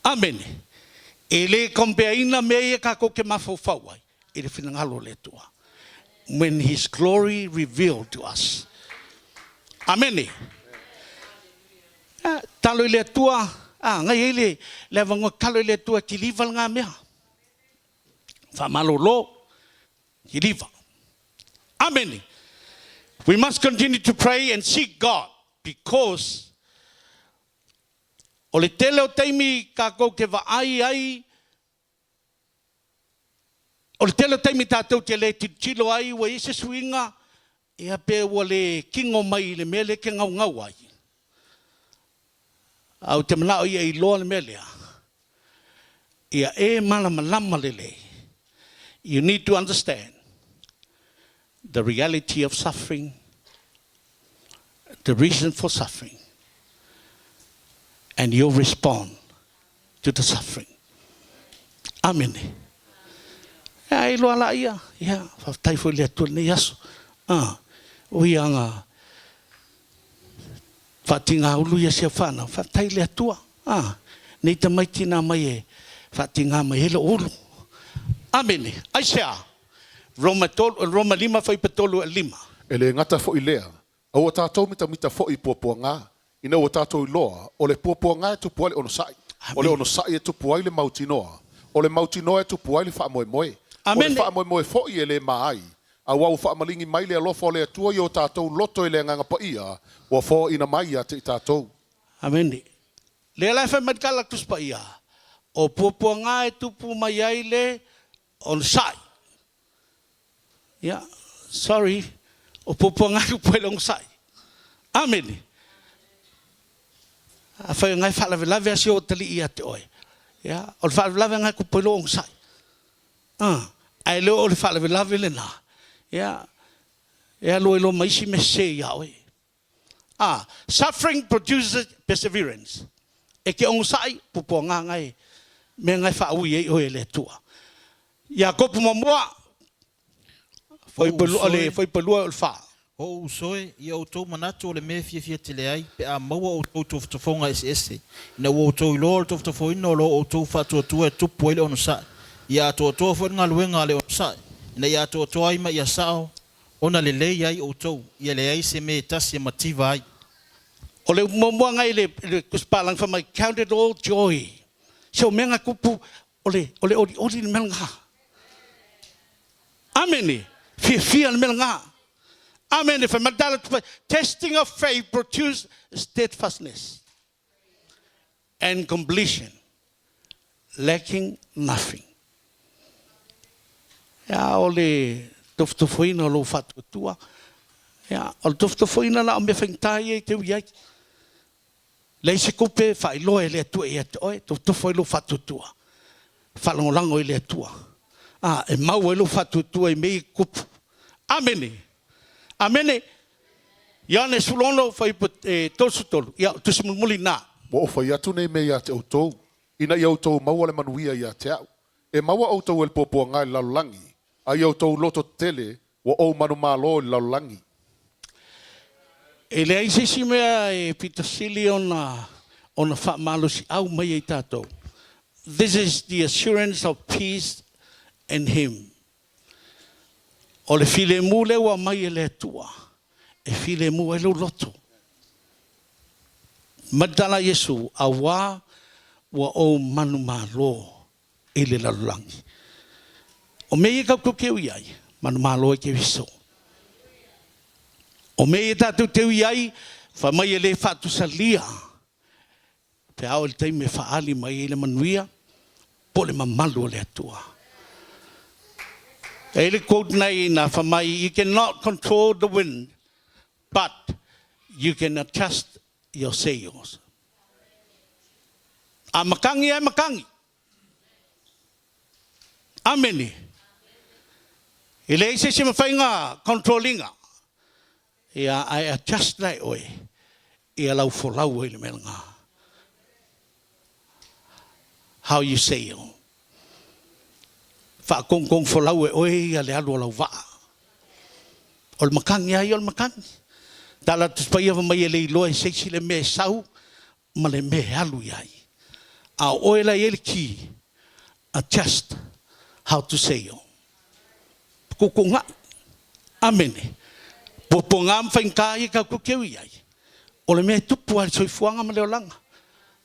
Amene. E le kompeaina mea ia kākou ke mafaufau ai i le finagalo o le Atua. When His glory revealed to us. Amene. Talo i le Atua, a, ngai ai le, le avanoa talo i le Atua kiliva le ngā mea. Whamalolo, kiliva. Amen. We must continue to pray and seek God because o le tele o taimi kākou ke vaai ai o le tele o taimi tātou te le tilotilo ai ua i se suiga ia pe ua le kingo mai i le mea le ke ngaungau ai. Au te manao ia i loa le mea lea. Ia e malamalama lelei. You need to understand the reality of suffering, the reason for suffering, and your respond to the suffering. Amene. Ia e loa la ia, ia, faafetai foi le Atua lenei aso. Ah, o ia anga faatigā ulu ia sia whanau, faafetai le Atua. Ah, nei tamaiti nā mai e faatigā mai e lo ulu. Amene. Aisea. Roma, tolu, Roma lima fai patolu e lima. E le gata foʻi lea, a ua tatou mitamita foʻi i puapuagā, ina ua tatou iloa, o le puapuagā e tupu ai le onosaʻi, o le onosaʻi e tupu ai le mautinoa, o le mautinoa e tupu ai le faamoemoe, o le Amene. faamoemoe foʻi e lē mā ai, auā ua faamaligi mai le alofa o le Atua i o tatou loto i le Agaga Paia, ua foaina mai ia te i tatou. Amene. Le la e fai mai le tala Tusi Paia, o puapuagā e tupu mai ai le onosai. Ia, sorry, o puapuagā e tupu ai le onosai. Amene. A fai ngai faalavelave a si o tali ia te oe. Ia, o le faalavelave ngai tupu ai lo onosai. Ah, ae le o le faalavelave lena. Ia, e alu ai lo mai isi mea sese ia oe. Ah, suffering produces perseverance. E ke onosai, puapuagā ngai, mea ngai faaui ai oe e le Atua. Iakopo muamua, O foi le uso e, foi palua o le wha. O ou uso e, ia outou manatu o le mea e fiafia tele ai, pe a maua outou i tofotofoga eseese, ina ua outou iloa o le tofotofoina o lo outou faatuatua e tupu ai le onosaʻi. Ia atoatoa foi le galuega a le onosaʻi, ina ia atoatoa ai ma ia sao ona lelei ai outou, ia leai se mea e tasi e mativa ai. O le muamua ngai le, le tusipalagi fa mai count it all joy. Se o mea ngā kupu o le, o le ori ori le mea ngā. Amene. Fiafia le mea ngā. Amene. Fa mai tala tupa, testing of faith produce steadfastness and completion. Lacking nothing. Ia, o le tofotofoina o lou faatuatua, ia, o le tofotofoina la o mea faigata ia e te ui ai. Leai se tupe, faailoa e le Atua ia te oe, tofotofo ai lou faatuatua, faalagolago i le Atua, a, e mau ai lou faatuatua i mea ia e tutupu. Amene! Amene! Ioane 16, fuaiupu 33, ia, o le tusi mulimuli lena. Ua ou fai atu nei mea ia te outou, ina ia outou maua le manuia ia te a'u. E maua outou e le puapuaga i le lalolagi, a ia outou loto tetele, ua ou manumalo i le lalolagi. E leai se isi mea e pito sili ona ona faamalosiau mai ai tatou. This is the assurance of peace in Him. O le filemu lea ua aumai e le Atua e filemu ai lou loto. Mai le tala a Iesu, Auā ua ou manumalo i le lalolagi. O mea ia tatou te ui ai, manumalo ai Keriso. O mea ia tatou te ui ai, fai mai e le faatusalia pe a oo i le taimi e faaali mai ai le manuia po o le mamalu o le Atua. E i ai le quote nei na fai mai, You cannot control the wind, but you can adjust your sails. A makangi e makangi. Amene. E leai se isi mafai ona control ina. Ia, ae adjust la e oe ia lau folau ai le mea lena. How you sail. Faatogitogi folau e oe ia le alu o lau vaa. O le makangi lava ia o le makangi. Tala atu paia fai mai e le iloa e se isi le mea e sau ma le mea e alu i ai. A o oe la e i ai le key, adjust how to sail. Tuutuuna'i. Amene. Puapuaga ma faigata ia tatou te ui ai, o le mea e tupu lava i le soifuaga ma le olaga.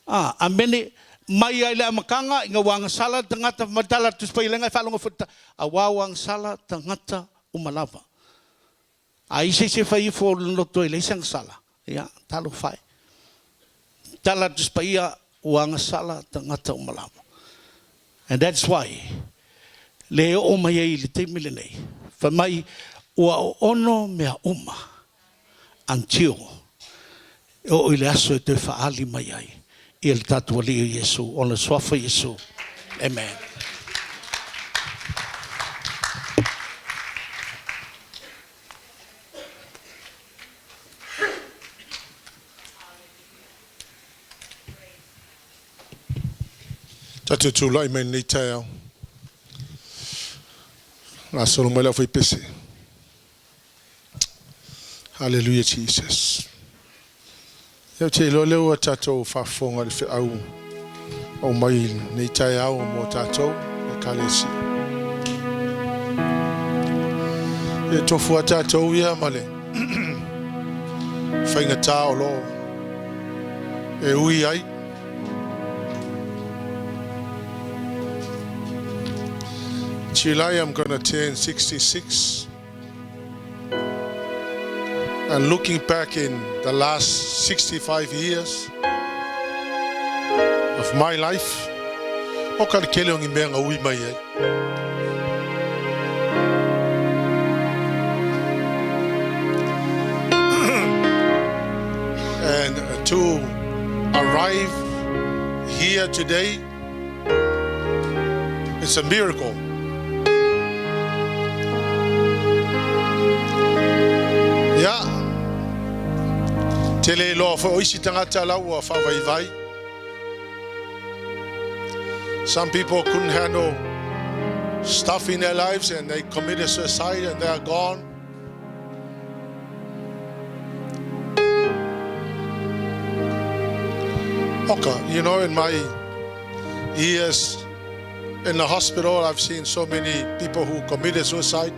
A, amene. Mai lava i le amataga ina ua agasala le tagata, fai mai le tala a le Tusi Paia leaga e faalogo foi le auā ua agasala tagata uma lava. A i se isi e fai ifo o lona loto e leai se agasala, ia, talofa e. Tala a le Tusi Paia, ua agasala tagata uma lava. And that's why, le oo mai ai i le taimi lenei, fai mai, ua oono mea uma until e oo i le aso e toe faaali mai ai ia le tatou Alii o Iesu, ona Suafa Iesu. Amen. Tatou tulai mai lenei taeao. Gasolo mai lau faipese. Hallelujah Jesus. Ia ou te iloa lea ua tatou faafofoga i le feau aumai i lenei taeao mo tatou Ekalesia. E tofu lava tatou ia ma le faigata o lo o e ui ai. July I'm gonna turn 66. And looking back in the last 65 years of my life, o ka le tele o ni mea na ui mai ai. And to arrive here today, it's a miracle. Ia, tele iloa foi o isi tagata la ua faavaivai. Some people couldn't handle stuff in their lives and they committed suicide and they are gone. Oka, you know, in my years in the hospital, I've seen so many people who committed suicide.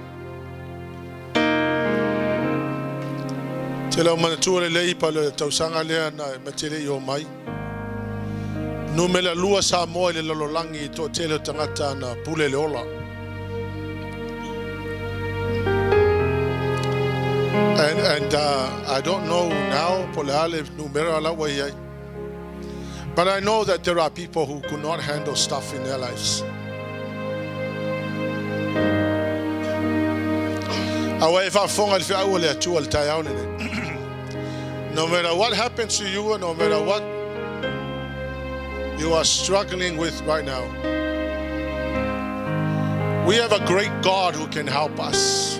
Te leo manatua lelei pa le tausaga lea na ma te le i o mai. Numera lua Samoa i le lalolagi i toatele o tagata na pule le ola. And, and uh, I don't know now po le a le numera la ua i ai. But I know that there are people who could not handle stuff in their lives. A ua e faafofoga i le feau a le Atua i le taeao lenei. No matter what happens to you, no matter what you are struggling with right now, we have a great God who can help us.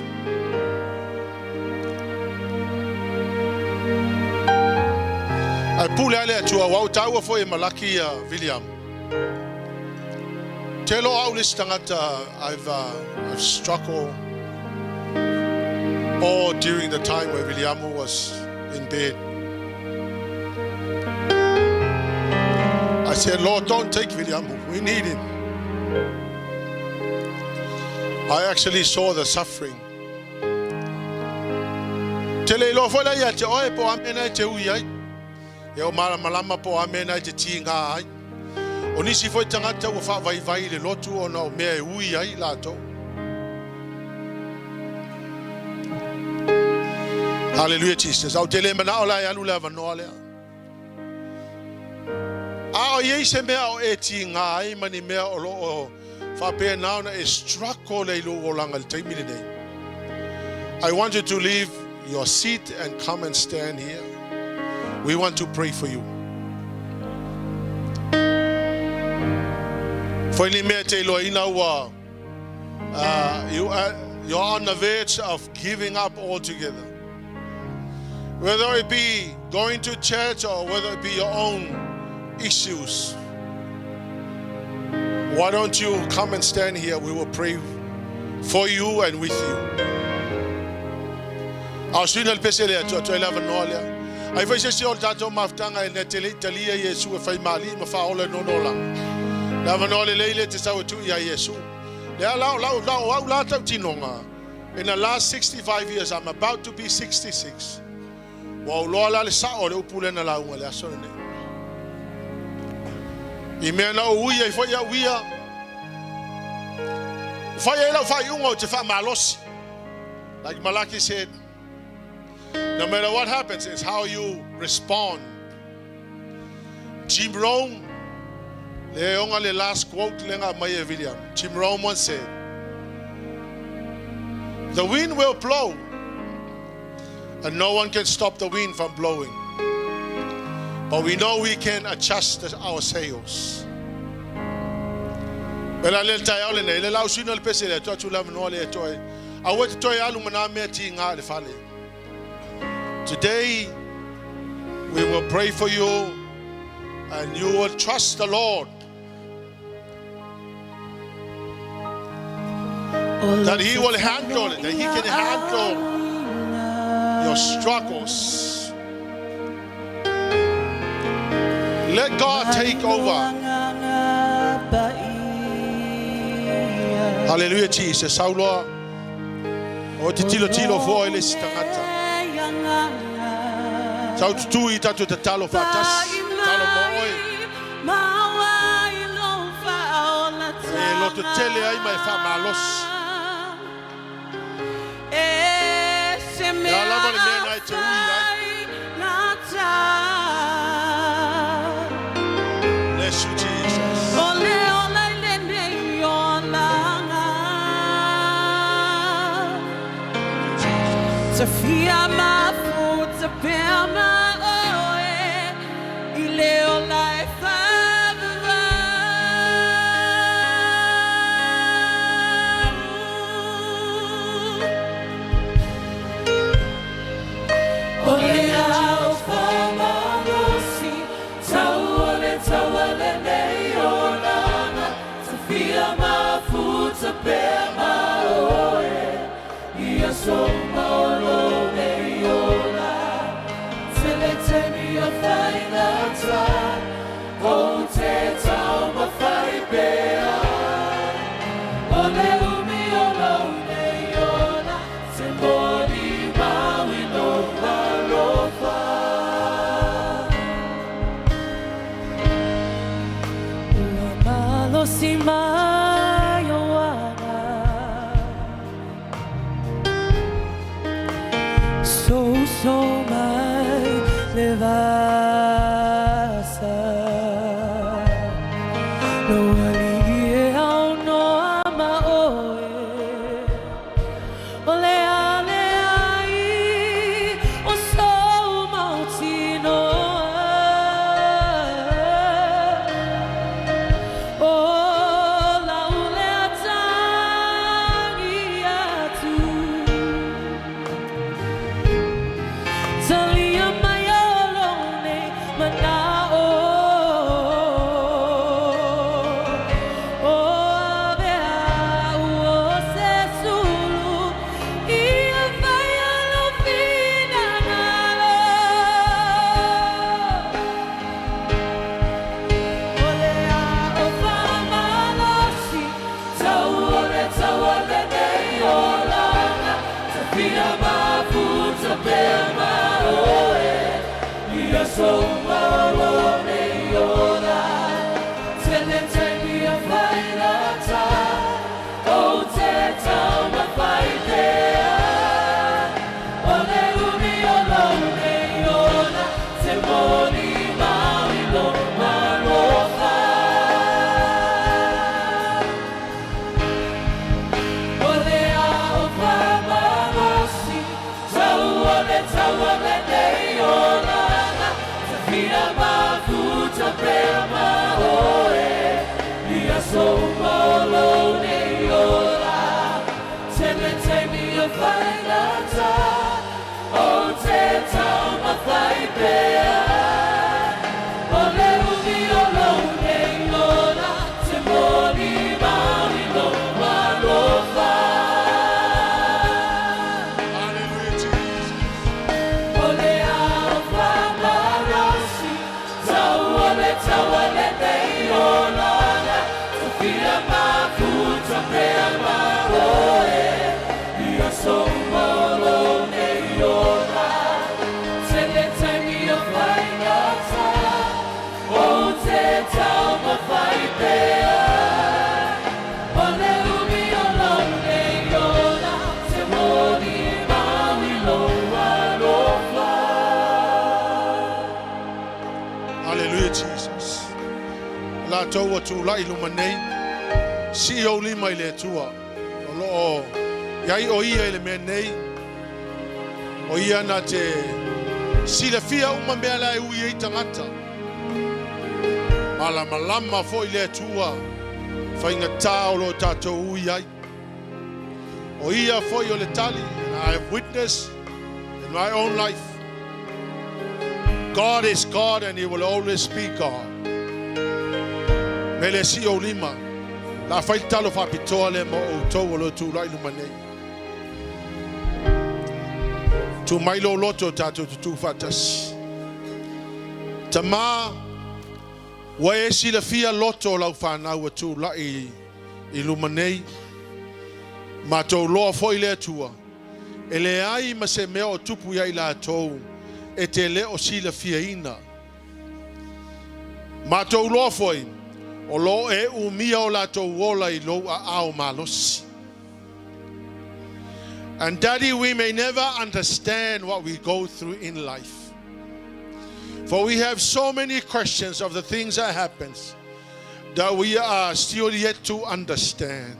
Ae pule lava le Atua, aua ua taua foi e Malaki ia Viliamu. Te loa au le isi tagata I've, I've struggled all during the time where Viliamu was in bed. I said, Lord, don't take Viliamu. We need him. I actually saw the suffering. Te le iloa foi la ia te oe po o a mea na e te ui ai. E o malamalama po o a mea na e te tīgā ai. O nisi foi tagata ua faavaivai i le lotu ona o mea e ui ai latou. Hallelujah Jesus. Au te le manao la e alu le avanoa lea. A o i ai se mea o e tīgā ai ma ni mea o lo o faapena ona e struggle ai lou olaga i le taimi lenei. I want you to leave your seat and come and stand here. We want to pray for you. Foi ni mea te iloaina ua you're on the verge of giving up altogether. Whether it be going to church or whether it be your own issues. Why don't you come and stand here? We will pray for you and with you. A o suina le pese le Atua, toe le avanoa lea. Ai fai se isi o le tatou mafutaga e na te le i talia Iesu e fai mali ma faaola i lona olaga. Le avanoa lelei lea te sau e tuu ia Iesu. Lea la, lau, lau, au la tautinoga, in the last 65 years, I'm about to be 66. Ua ou loa la le sao o le upu lea na lauga i le aso lenei. I mea na ou ui ai foi au ia, ua fai ai lau faaiuga ou te faamalosi. Like Malaki said, no matter what happens, it's how you respond. Jim Rohn, le onga le last quote le nga mai e William. Jim Rohn once said, the wind will blow and no one can stop the wind from blowing. But we know we can adjust our sails. Pela le taeao lenei, le lau suina le pese le atu atu la manoa le atoa e. Aua te toe alu ma nā mea ti ngā le fale. Today, we will pray for you and you will trust the Lord that He will handle it, that He can handle your struggles. Let God take over. Hallelujah, Jesus. Sauloa. O te tilo tilo fo i le isi tagata. Sau tutu i tatou tatalo faatasi. Tatalo mo oe. E loto tele ai ma e faamalosi. E a lava le mea na e te ui ai. Bless you, Jesus. aso uma o lou nei ola. Tele taimi o faigata, ou te taumafai pea. O le umi o lou nei ola, te molimau i lou alofa. O le ao faamalosi, tau o le taua lenei olaga, tafia mafuta pea ma oe, i aso uma o lou nei ola. Tele taimi o faigata, ou te taumafai pea. O le umi o lou nei ola, te molimau i lou alofa. Hallelujah, Jesus. O le ao faamalosi, tau o le taua lenei olaga, tafia mafuta pea ma oe, i aso uma o lou nei ola. Tele taimi o faigata, ou te taumafai pea. O le umi o lou nei ola, te molimau i lou alofa. Hallelujah, Jesus. Latou ua tulai i luma nei, sii ou lima i le Atua. O loo i ai o ia i le mea nei, o ia na te silafia uma mea la e ui ai tagata. Malamalama foi le Atua, faigata o lo tatou ui ai. O ia foi o le tali, and I have witnessed in my own life. God is God and He will always be God. Me le sii ou lima, la fai le talo faapitoa lea mo outou o lo tulai luma nei. Tu mai lou loto tatou tutu faatasi. Tamā, ua e silafia loto o lau fanau ua tulai i luma nei. Matou loa foi le Atua. E leai ma se mea o tupu ia i latou e te le o silafiaina. Matou loa foi, o lo e umia o latou ola i lou aao malosi. And Daddy, we may never understand what we go through in life. For we have so many questions of the things that happens that we are still yet to understand.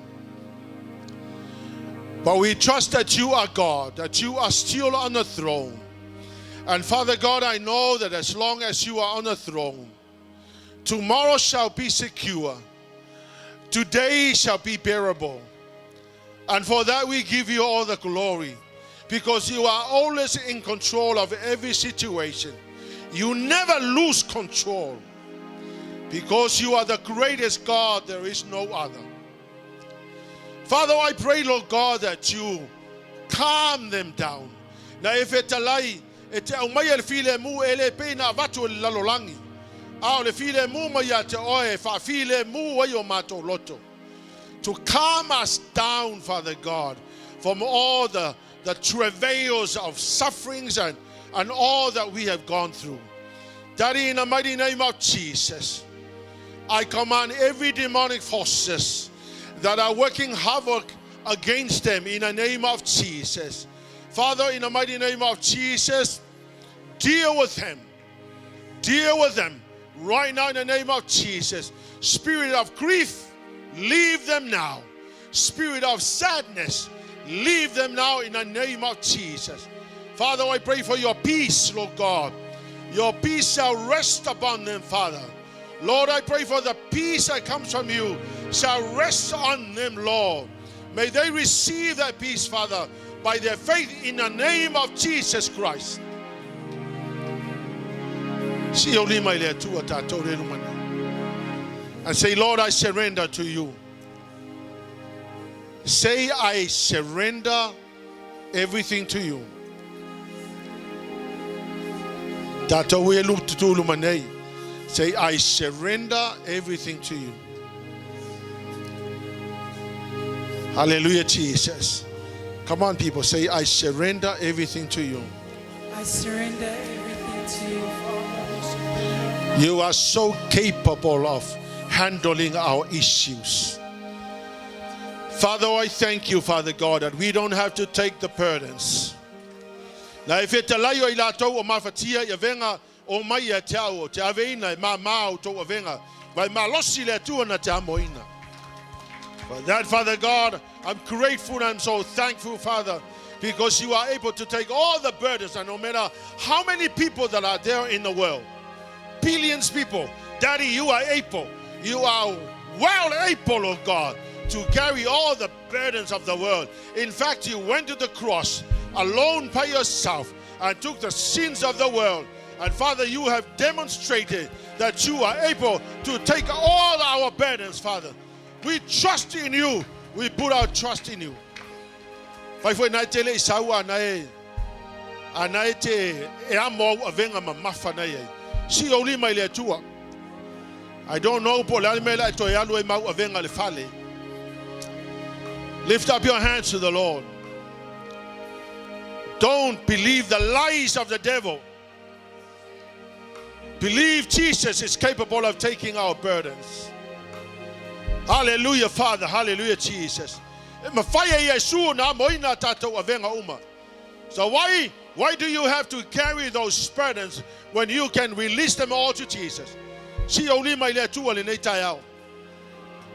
But we trust that you are God, that you are still on the throne. And Father God, I know that as long as you are on the throne, tomorrow shall be secure. Today shall be bearable. And for that we give you all the glory, because you are always in control of every situation. You never lose control, because you are the greatest God, there is no other. Father, I pray, Lord God, that you calm them down. Na e fetalai, e te aumaia le filemu e le pei na avatu e le lalolagi. A o le filemu mai ia te oe, e faafilemu ai o matou loto. To calm us down, Father God, from all the travails of sufferings and all that we have gone through. Daddy, in the mighty name of Jesus, I command every demonic forces that are working havoc against them in the name of Jesus. Father, in the mighty name of Jesus, deal with them. Deal with them right now in the name of Jesus. Spirit of grief, leave them now. Spirit of sadness, leave them now in the name of Jesus. Father, I pray for your peace, Lord God. Your peace shall rest upon them, Father. Lord, I pray for the peace that comes from you shall rest on them, Lord. May they receive that peace, Father, by their faith in the name of Jesus Christ. Sii ou lima i le Atua tatou le luma nei. And say, Lord, I surrender to you. Say, I surrender everything to you. Tatou e tutu luma nei. Say, I surrender everything to you. Hallelujah, Jesus. Come on, people. Say, I surrender everything to you. I surrender everything. You are so capable of handling our issues. Father, I thank you, Father God, that we don't have to take the burdens. Na e fetalai o i latou o mafatia i avega o mai ia te au o te aveina e māmā o tou avega, vai malosi le Atua na te amoina. For that, Father God, I'm grateful and I'm so thankful, Father, because you are able to take all the burdens, and no matter how many people that are there in the world, billions people, Daddy, you are able. You are well able, oh God, to carry all the burdens of the world. In fact, you went to the cross alone by yourself and took the sins of the world. And Father, you have demonstrated that you are able to take all our burdens, Father. We trust in you. We put our trust in you. Fai foi nai tele i saua nai a nai te e amo au avenga mamafa nai ai. Si o lima i le Atua. I don't know po le ale mela e toe alu e mau avenga le fale. Lift up your hands to the Lord. Don't believe the lies of the devil. Believe Jesus is capable of taking our burdens. Hallelujah, Father. Hallelujah, Jesus. E mawhai e Iesu na moina tātou avenga uma. So why do you have to carry those burdens when you can release them all to Jesus? Si o lima i le Atua le nei taeao.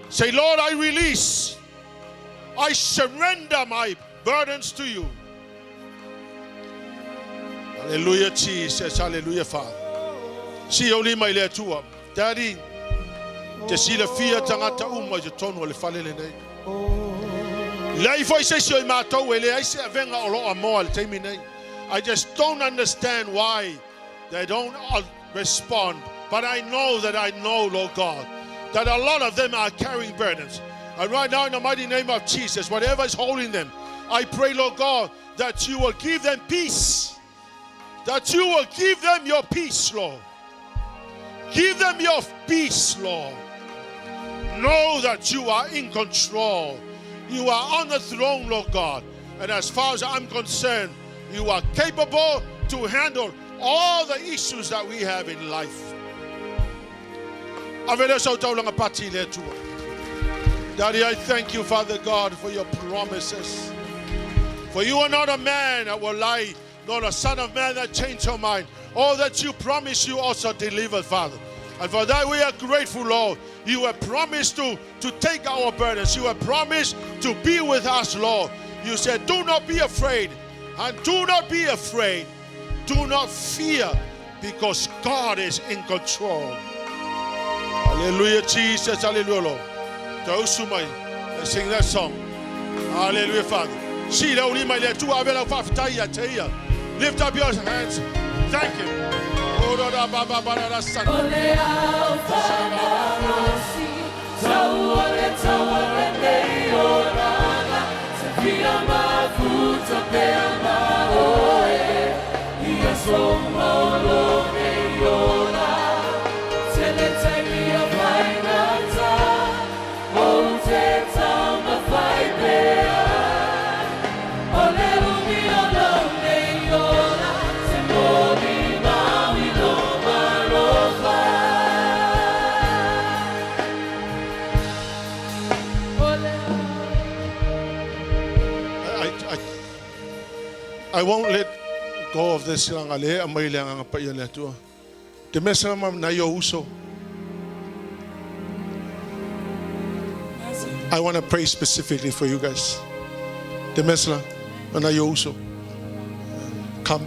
Say, Lord, I release. I surrender my burdens to you. Hallelujah, Jesus. Hallelujah, Father. Si o lima i le Atua. Daddy, te sila fia tangata uma i te tonu o le fale le nei. Lei foi se si o i mātou e le ai se avenga o loa moa le taimi nei. I just don't understand why they don't respond. But I know that I know, Lord God, that a lot of them are carrying burdens. And right now, in the mighty name of Jesus, whatever is holding them, I pray, Lord God, that you will give them peace. That you will give them your peace, Lord. Give them your peace, Lord. Know that you are in control. You are on the throne, Lord God. And as far as I'm concerned, you are capable to handle all the issues that we have in life. Daddy, I thank you, Father God, for your promises. For you are not a man that will lie, nor a son of man that change your mind. All that you promise, you also deliver, Father. And for that we are grateful, Lord. You have promised to take our burdens. You have promised to be with us, Lord. You said, do not be afraid. And do not be afraid. Do not fear, because God is in control. Hallelujah, Jesus. Hallelujah, Lord. Let's sing that song. Hallelujah, Father. Lift up your hands. Thank you. I won't let go of this. I want to pray specifically for you guys. Come.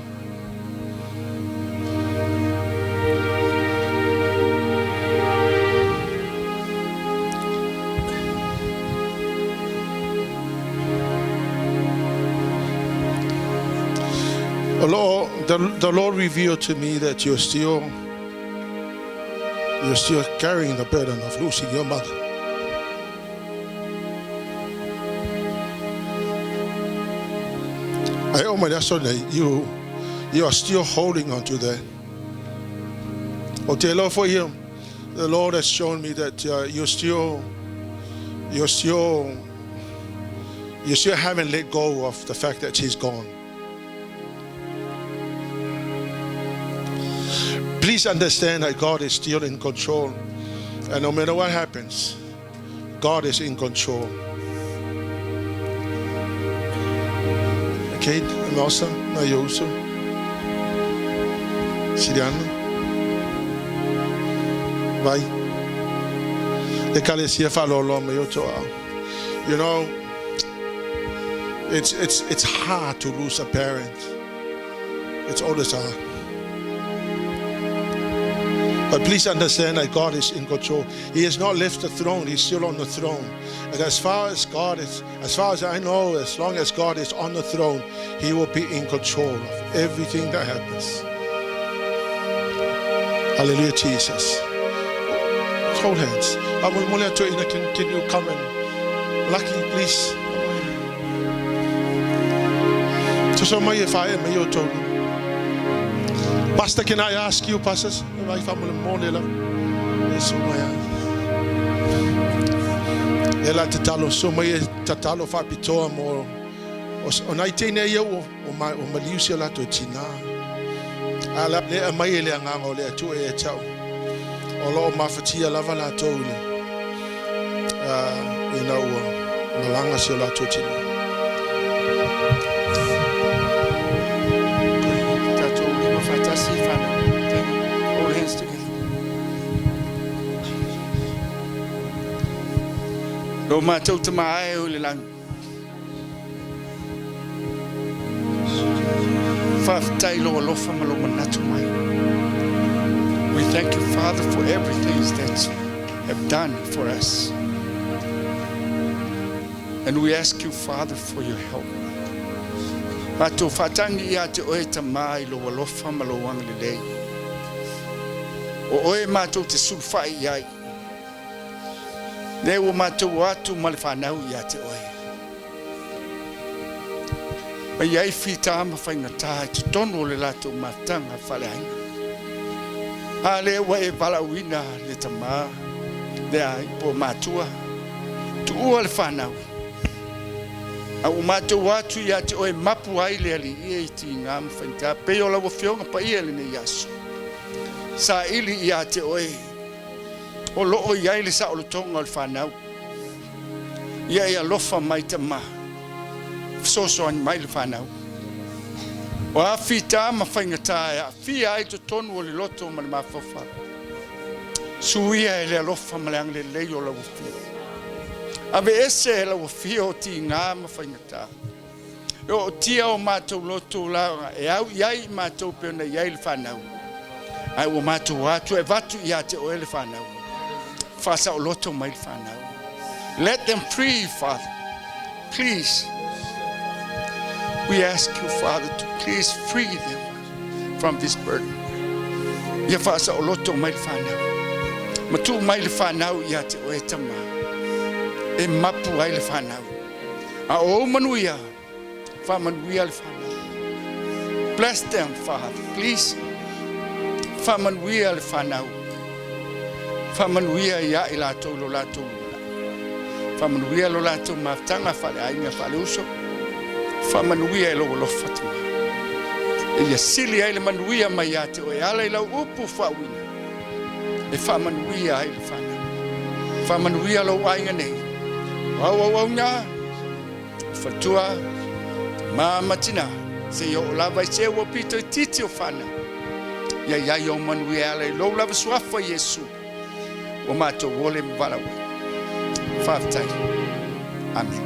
Lord, the Lord revealed to me that you're still carrying the burden of losing your mother. You are still holding on to that. Oh, dear Lord, for you, the Lord has shown me that you still haven't let go of the fact that she's gone. please understand that God is still in control. And no matter what happens, God is in control. Kate, Melsa, Nayoso, Siriana, vai. E faalōlō mai o toʻau. You know, it's hard to lose a parent. It's always hard. But please understand that God is in control. He has not left the throne. He's still on the throne. And as far as God is, as far as I know, as long as God is on the throne, He will be in control of everything that happens. Hallelujah, Jesus. Hold hands. Can you come and Lucky, please? So mai e whae mai o tolu. Pastor, can I ask you, pastors? Mai whamule mō le la. E so mai a. E la te talo, so mai e tatalo whapitoa mō o nai tēnei ia o, o, ma, o maliu si o lato tina. A la le a mai e le anganga o le atua e tau. O lo o mafatia lava latou le. Ina ua malanga si o latou tina. Tatou lima faatasi whanau. Hold hands together. Lo mātou te maae o le langi. Faafetai lo alofa ma lo manatu mai. We thank you, Father, for everything that you have done for us. And we ask you, Father, for your help. Matou faatagi ia te oe tamā i lo alofa ma lo agalelei. O oe matou te sulufai i ai. Le ua matou atu ma le fanau ia te oe. Mai ai fitā ma faigata i totonu o le latou mafutaga faaleaiga. A lea ua e valaauina le tamā le ai po matua. Tuua le fanau. A ua matou atu ia te oe mapu ai le alii e i tigā ma faigata. Pei o lau afioga paia lenei aso. Saili ia te oe. O loo i ai le saolotoga o le fanau. Ia e alofa mai tamā. Fesoasoani mai le fanau. O a fitā ma faigata e aafia ai totonu o le loto ma le mafaufau. Suia e le alofa ma le agalelei o lau afio. Ave ese e lau afio o tigā ma faigata. E o tia o matou loto la e au i ai i matou pe ona i ai le fanau. Ai ua matou atu e vatu ia te oe le fanau. Faasaoloto mai le fanau. Let them free, Father. Please. We ask you, Father, to please free them from this burden. Ia faasaoloto mai le fanau. Ma tuu mai le fanau ia te oe tamā. E mapu ai le fanau. A o manuia, faamanuia le fanau. Bless them, Father, please. Faamanuia le fanau. Faamanuia ia i latou lo latou mana. Faamanuia lo latou mafutaga faaleaiga faaleuso. Faamanuia e lou alofa tamā. E ia sili ai le manuia mai ia te oe ala i lau upu faauina. E faamanuia ai le fanau. Faamanuia lou aiga nei. O au au au ngā. Fatua ma matina. Se i o lava i se ua pito i titi o whanau. Ia ia i o manuia ala i lou lava suafa Iesu. Ua matou ole ma valaau. Faafetai. Amen.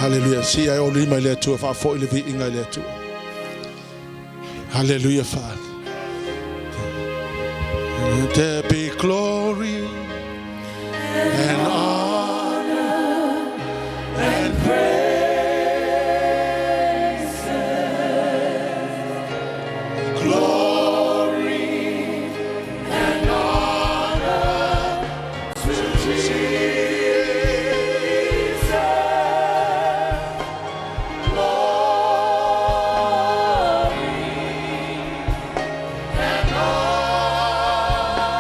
Hallelujah. Si ai o lima i le Atua, faafoi le viiga i le Atua. Hallelujah, Father. Let there be glory and honor and praise. Glory and honor to Jesus. Glory and honor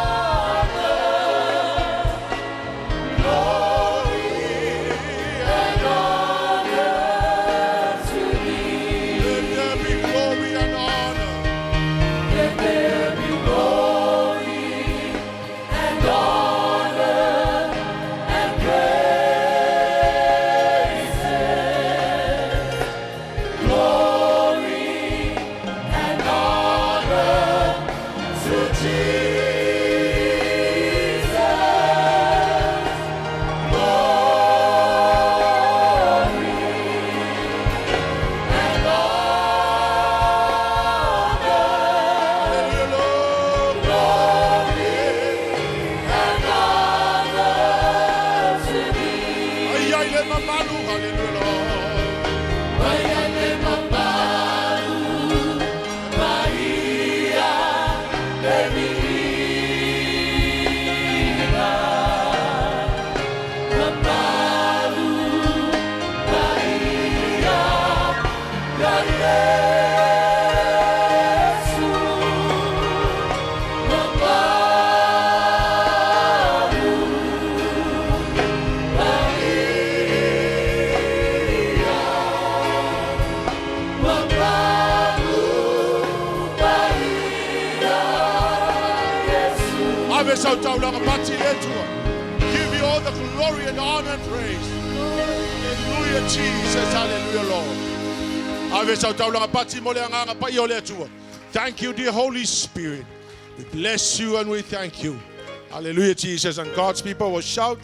Ave sau taulaga pati le Atua. Give you all the glory and honor and praise. Hallelujah, Jesus. Hallelujah, Lord. Ave sau taulaga pati mo le agaga paia o le Atua. Thank you, dear Holy Spirit. We bless you and we thank you. Hallelujah, Jesus. And God's people will shout.